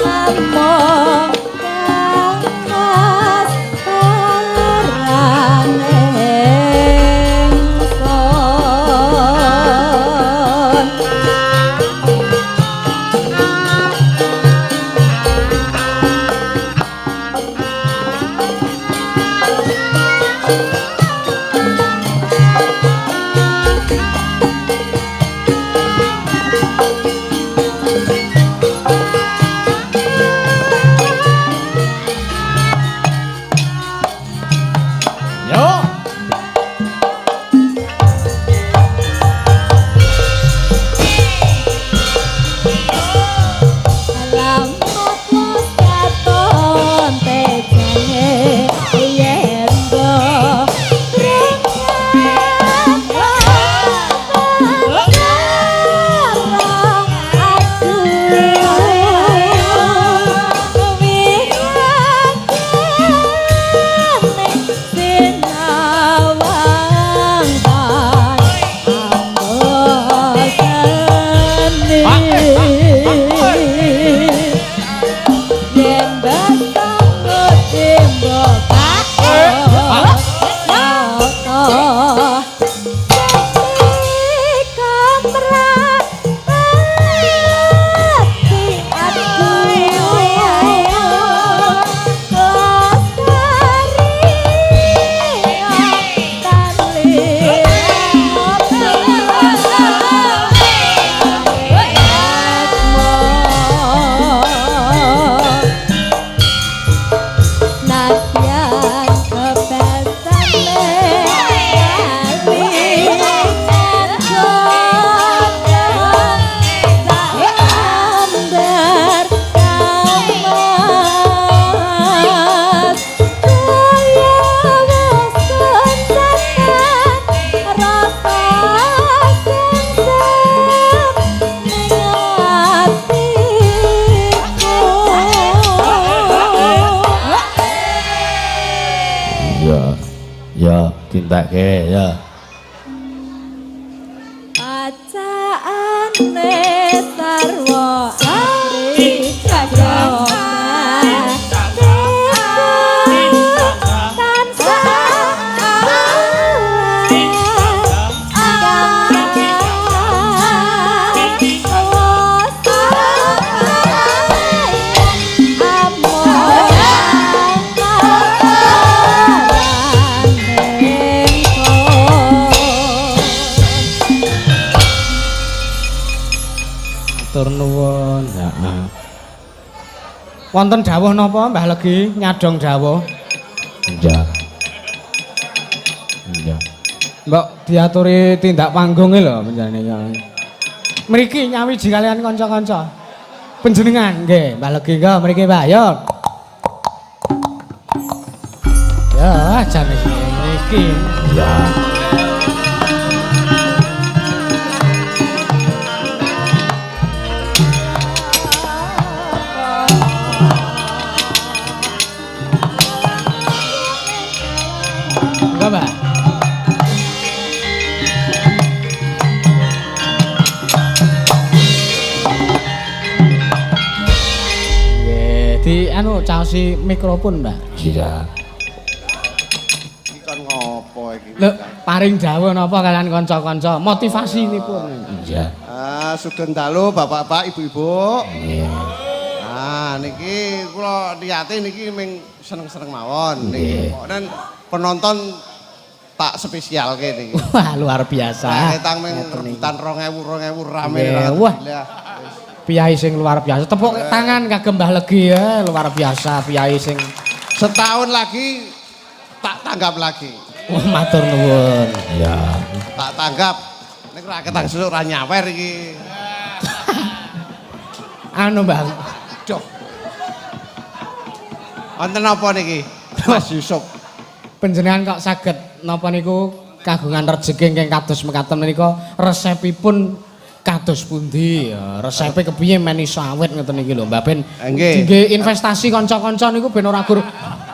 among kang mas parane ingsun. Tindakke ya. Pacaane sarwa asri Matur nuwun. Heeh. Wonten dawuh napa Mbah Legi nyadong dawuh? Iya. Iya. Mbok diaturi tindak panggung lho panjenengan. Mriki nyawiji kalian kanca-kanca. Panjenengan nggih, Mbah Legi nggih mriki Mbah yo. Ya, jane iki. Iya. Enggak, Mbak. Nggih, di anu caosi mikrofon, Mbak. Iya. Iki kon ngopo iki? Lho, paring dawuh napa kalian kanca-kanca? Motivasinipun. Iya. Ah, sugeng dalu bapak-bapak, ibu-ibu. Nggih. Ah, niki kula niate niki ming seneng-seneng mawon niki. Nggih. Pokoke penonton tak spesialke niki. Wah, luar biasa. Ketang ming Ngeten iki. rebutan 2000 2000 rame. Nggih, wah. Piyai sing luar biasa. Tepuk tangan kagem Mbah Legi ya, luar biasa piyai sing Setahun lagi tak tanggap lagi. wah matur nuwun. Iya. Tak tanggap. Nek ora ketang sesuk ora nyawer iki. Anu Mbah, Duh. Wonten apa niki? Mas Yusuf. Panjenengan kok saged napa niku kagungan rejeki ingkang kados mekaten menika resepipun kados pundi ya resepe kepiye men iso awet ngoten niki lho Mbah ben Nggih. dingge investasi kanca-kanca niku ben ora gur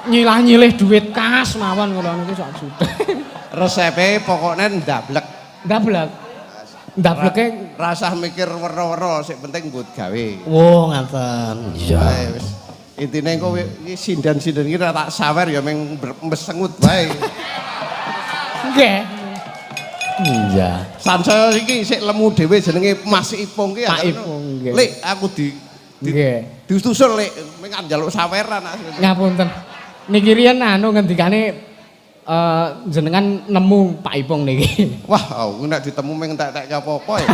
nyilah-nyilih duit kas mawon kula niku sak juta. Resepe pokoknya ndablek. Ndablek. Ndableke Rasah mikir werna-werna, sing penting mbut gawe. wo ngaten. Iya. Ae wis. Intine engko iki sinden-sinden iki tak sawer ya ming mesengut wae. Nggih. Iya. Sansaya iki sik lemu dhewe jenenge Mas Ipung ki. Pak Ipung, nggih. Lek aku di Nggih. Ditusul lek ming njaluk saweran asline. Ngapunten. Niki riyen anu ngendikane jenengan nemu Pak Ipung niki. Wah, aku nek ditemu ming entek-entekke apa-apa ya.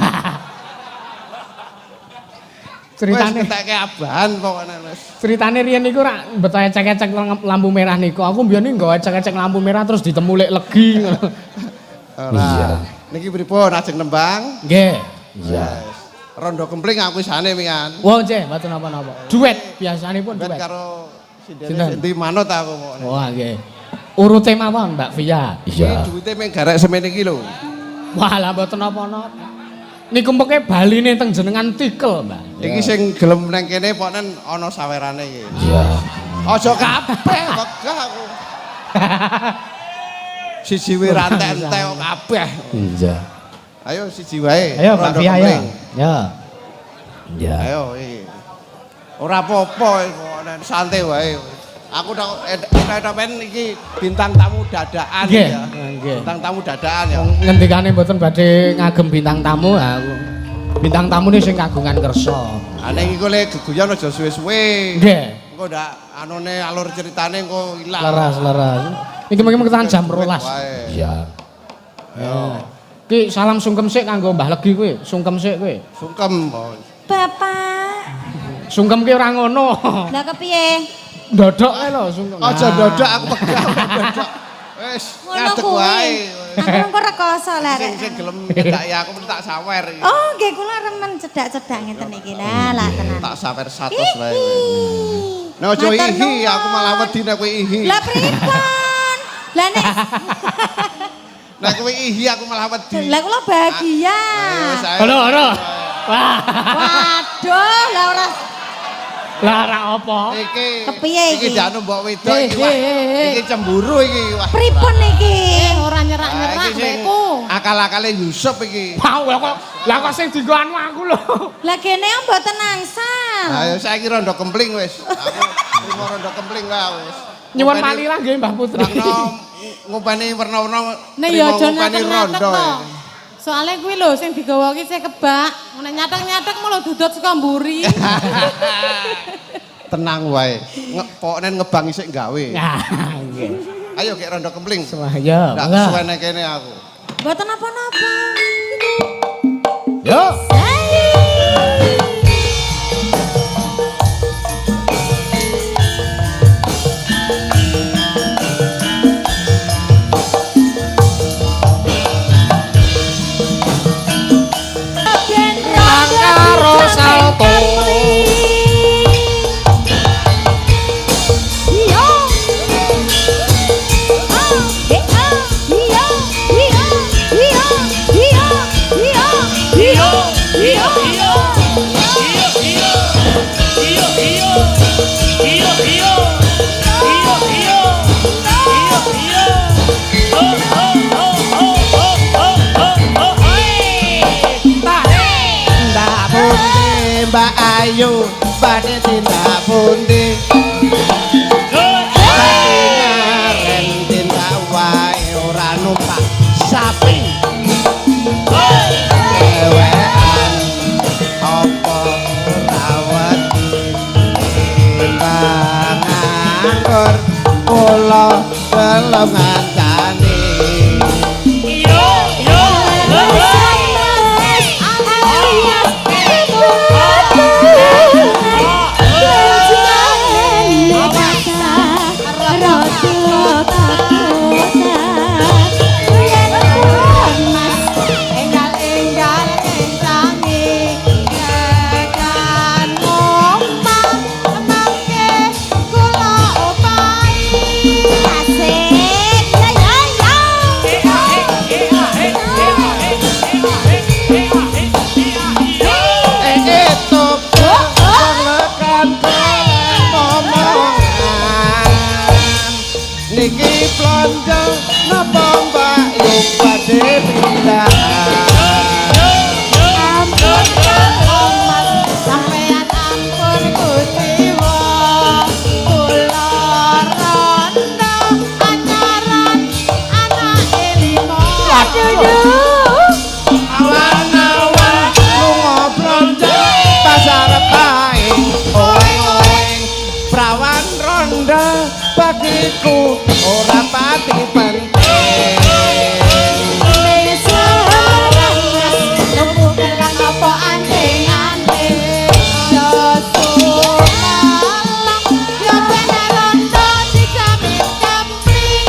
Ceritane Wis entekke abahan pokoknya wis. Ceritane riyen niku rak beto ecek-ecek lampu merah niku. Aku mbiyen niku nggawa ecek-ecek lampu merah terus ditemu lek legi ngono. Ora. Iya. Niki pripun ajeng nembang? Nggih. Iya. Rondo kempling aku isane mingan. Wah, nggih, mboten napa-napa. Duet biasanipun Ben duet. karo sindene Sinten? sing ndi manut aku pokoknya. Wah, nggih. Urute mawon Mbak Via. Iya. Iki duwite ming garek semene iki lho. Wah, lah mboten napa-napa. Niku mengke baline teng jenengan tikel, Mbak. Iki sing gelem nang kene pokoknya ana sawerane iki. Iya. Aja kabeh wegah aku. Siji wae ra entek-entek kok kabeh. Iya. Ayo siji wae. Ayo Mbak Rondo Via ayo. kempling. Ya. Iya. Ayo iki. Ora apa-apa pokoknya santai wae. Aku tak men iki bintang tamu dadakan Nggih, ya. nggih. Bintang tamu dadakan ya. Ngendikane mboten badhe ngagem bintang tamu aku. Bintang tamu ni sing kagungan kersa. Ane iki kok le geguyon aja suwe-suwe. Nggih. Engko ndak anune alur ceritane engko ilang. Leres, leres. Iki mungkin ketan jam 12. Wae. Iya. Ki salam sungkem sik kanggo Mbah Legi kowe, sungkem sik kowe. Sungkem. Bapak. Sungkem ki ora ngono. Lah kepiye? Ndodok ae lho sungkem. Aja ndodok aku pegah ndodok. Wis Ngono ngadeg kuwi. wae. Aku engko rekoso lah Sing rek. sing gelem nyedaki aku mesti tak sawer iki. Oh, nggih kula remen cedak-cedak ngeten iki. Lah, lah tenan. Tak sawer 100 wae. Nek aja ihi, aku malah wedi nek kowe ihi. Lah pripun? Lah nek Nek kowe ihi aku malah wedi. lah kula bahagia. Ayo, wis, ayo. Ngono, ngono. Wah. Waduh, lah ora Lah ora apa? Iki. Kepiye iki? Iki jane mbok wedok iki. Wah. Iki cemburu iki. Wah. Pripun iki? Ora Ah, nyerak-nyerak iki sing mbekku. akal-akale Yusuf iki. Wah, kok lah kok sing dienggo anu aku lho. Lah kene mboten angsal. Ayo saiki rondo kempling wis. Aku trimo rondo kempling lah wis. Nyuwun malilah nggih Mbah Putri. Karena ngopeni werna-werna Nek ya aja ngopeni nyatek-nyatek rondo. to. Soale kuwi lho sing digawa ki sing kebak. Nek nyatek-nyatek mulo dudut saka mburi. Tenang wae. Pokokne ngebang isik gawe. Ya, nggih. Ayo gek rondo kempling. Wah, ya, Ndak monggo. kesuwen kene aku. Mboten napa-napa. Yo. Karo salto. Iyo, iyo, iyo. Iyo, iyo. Iyo, iyo. Iyo, iyo. Iyo, iyo. Iyo, iyo. Oh, oh, oh, oh, oh, oh, oh, oh, hey. Tindak pundi Mbak Ayu, badhe tindak pundi? Badhe ngaren tindak wae ora numpak sapi. Kewean apa ora wedi timbang nganggur kula belum ngancani. Iyo, iyo. Enggal-enggal ngencangi tekan omah mangke kula opahi. Itu lekan momongan niki blonjo napa Mbak Yu badhe pindah. Sampeyan ampun kuciwa kula rondo anyaran anake lima. Awan-awan lunga blonjo pasar paing oeng-oeng prawan ronda bagiku ora pati penting. Apa anting-anting yo sumalang yo ben rondo dijamin kempling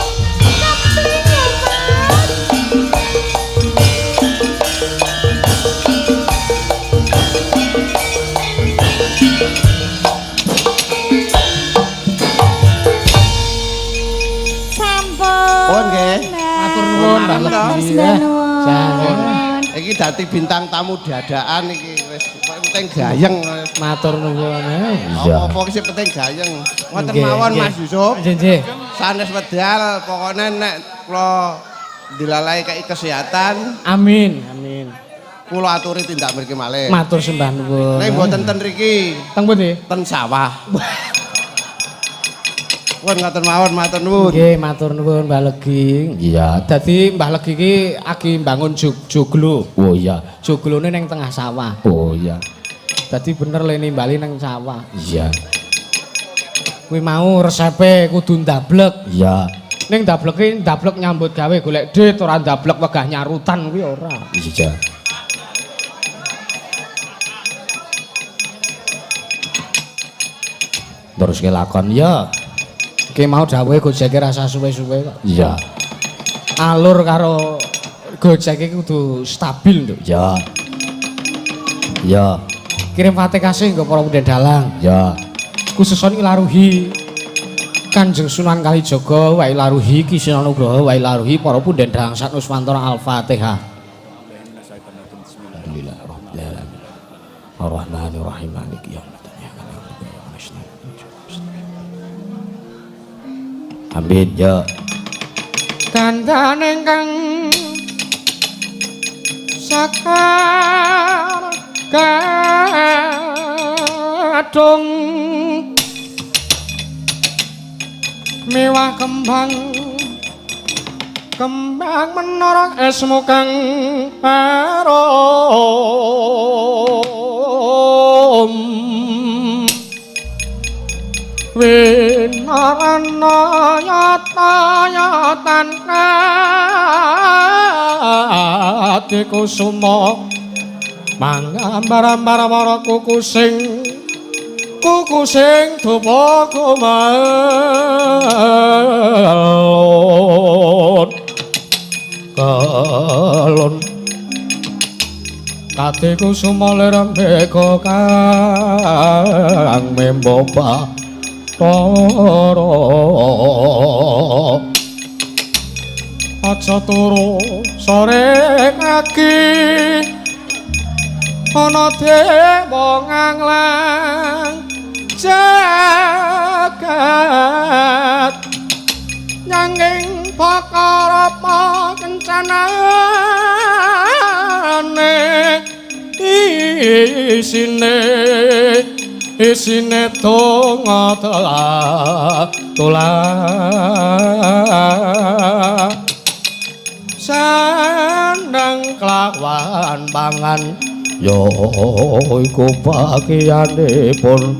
kempling yo Mas. Sampun. Pun, nggih. Matur nuwun Mbah Legi. Nuwun. Iki dadi bintang tamu dadakan iki wis penting gayeng. Matur nuwun. Iya. Apa-apa sing penting gayeng. Ngoten Nggih, mawon nggih. Mas Yusuf. Nggih, nggih. Sanes wedal pokoknya nek kula dilalai kei kesehatan Amin, amin. kula aturi tindak mriki malih. Matur sembah nuwun. Nek mboten ten mriki, Teng pundi? ten sawah. Pun ngoten mawon matur nuwun. Nggih, matur nuwun Mbah Legi. Iya. Dadi Mbah Legi iki agi mbangun joglo. Oh iya. Joglone ning tengah sawah. Oh iya. Dadi bener le nimbali nang sawah. Iya. Kuwi mau resepe kudu ndablek. Iya. Ning ndableke ndablek nyambut gawe golek duit ora ndablek wegah nyarutan kuwi ora. Iya. Terus ke lakon ya. Ki mau dawuhe Gojeke rasa suwe-suwe kok. Iya. Alur karo Gojek iki kudu stabil, Nduk. Ya. Ya. Kirim Fatihah kasih nggo para punden dalang. Ya. Khususon ilaruhi Kanjeng Sunan Kalijaga wa ilaruhi Ki Sunan Nugroho wa ilaruhi para punden dalang Satnuswantara Al-Fatihah. Alhamdulillah rabbil alamin. Arrahmanir rahim maliki yaumiddin. Iyyaka na'budu wa iyyaka nasta'in. Amin ya. Dandan ingkang sakar gadung mewah kembang kembang menara esmu kang arum winarana yata yatan kusuma mangambar-ambar para kukusing kukusing dupa kumelun kelun kate kusuma lir mbeka kang membo bathara aja turu sore kaki ana dewa nganglang jagat nyanging perkara kencanane isine isine donga tulah sandang kelawan pangan ya iku bagianipun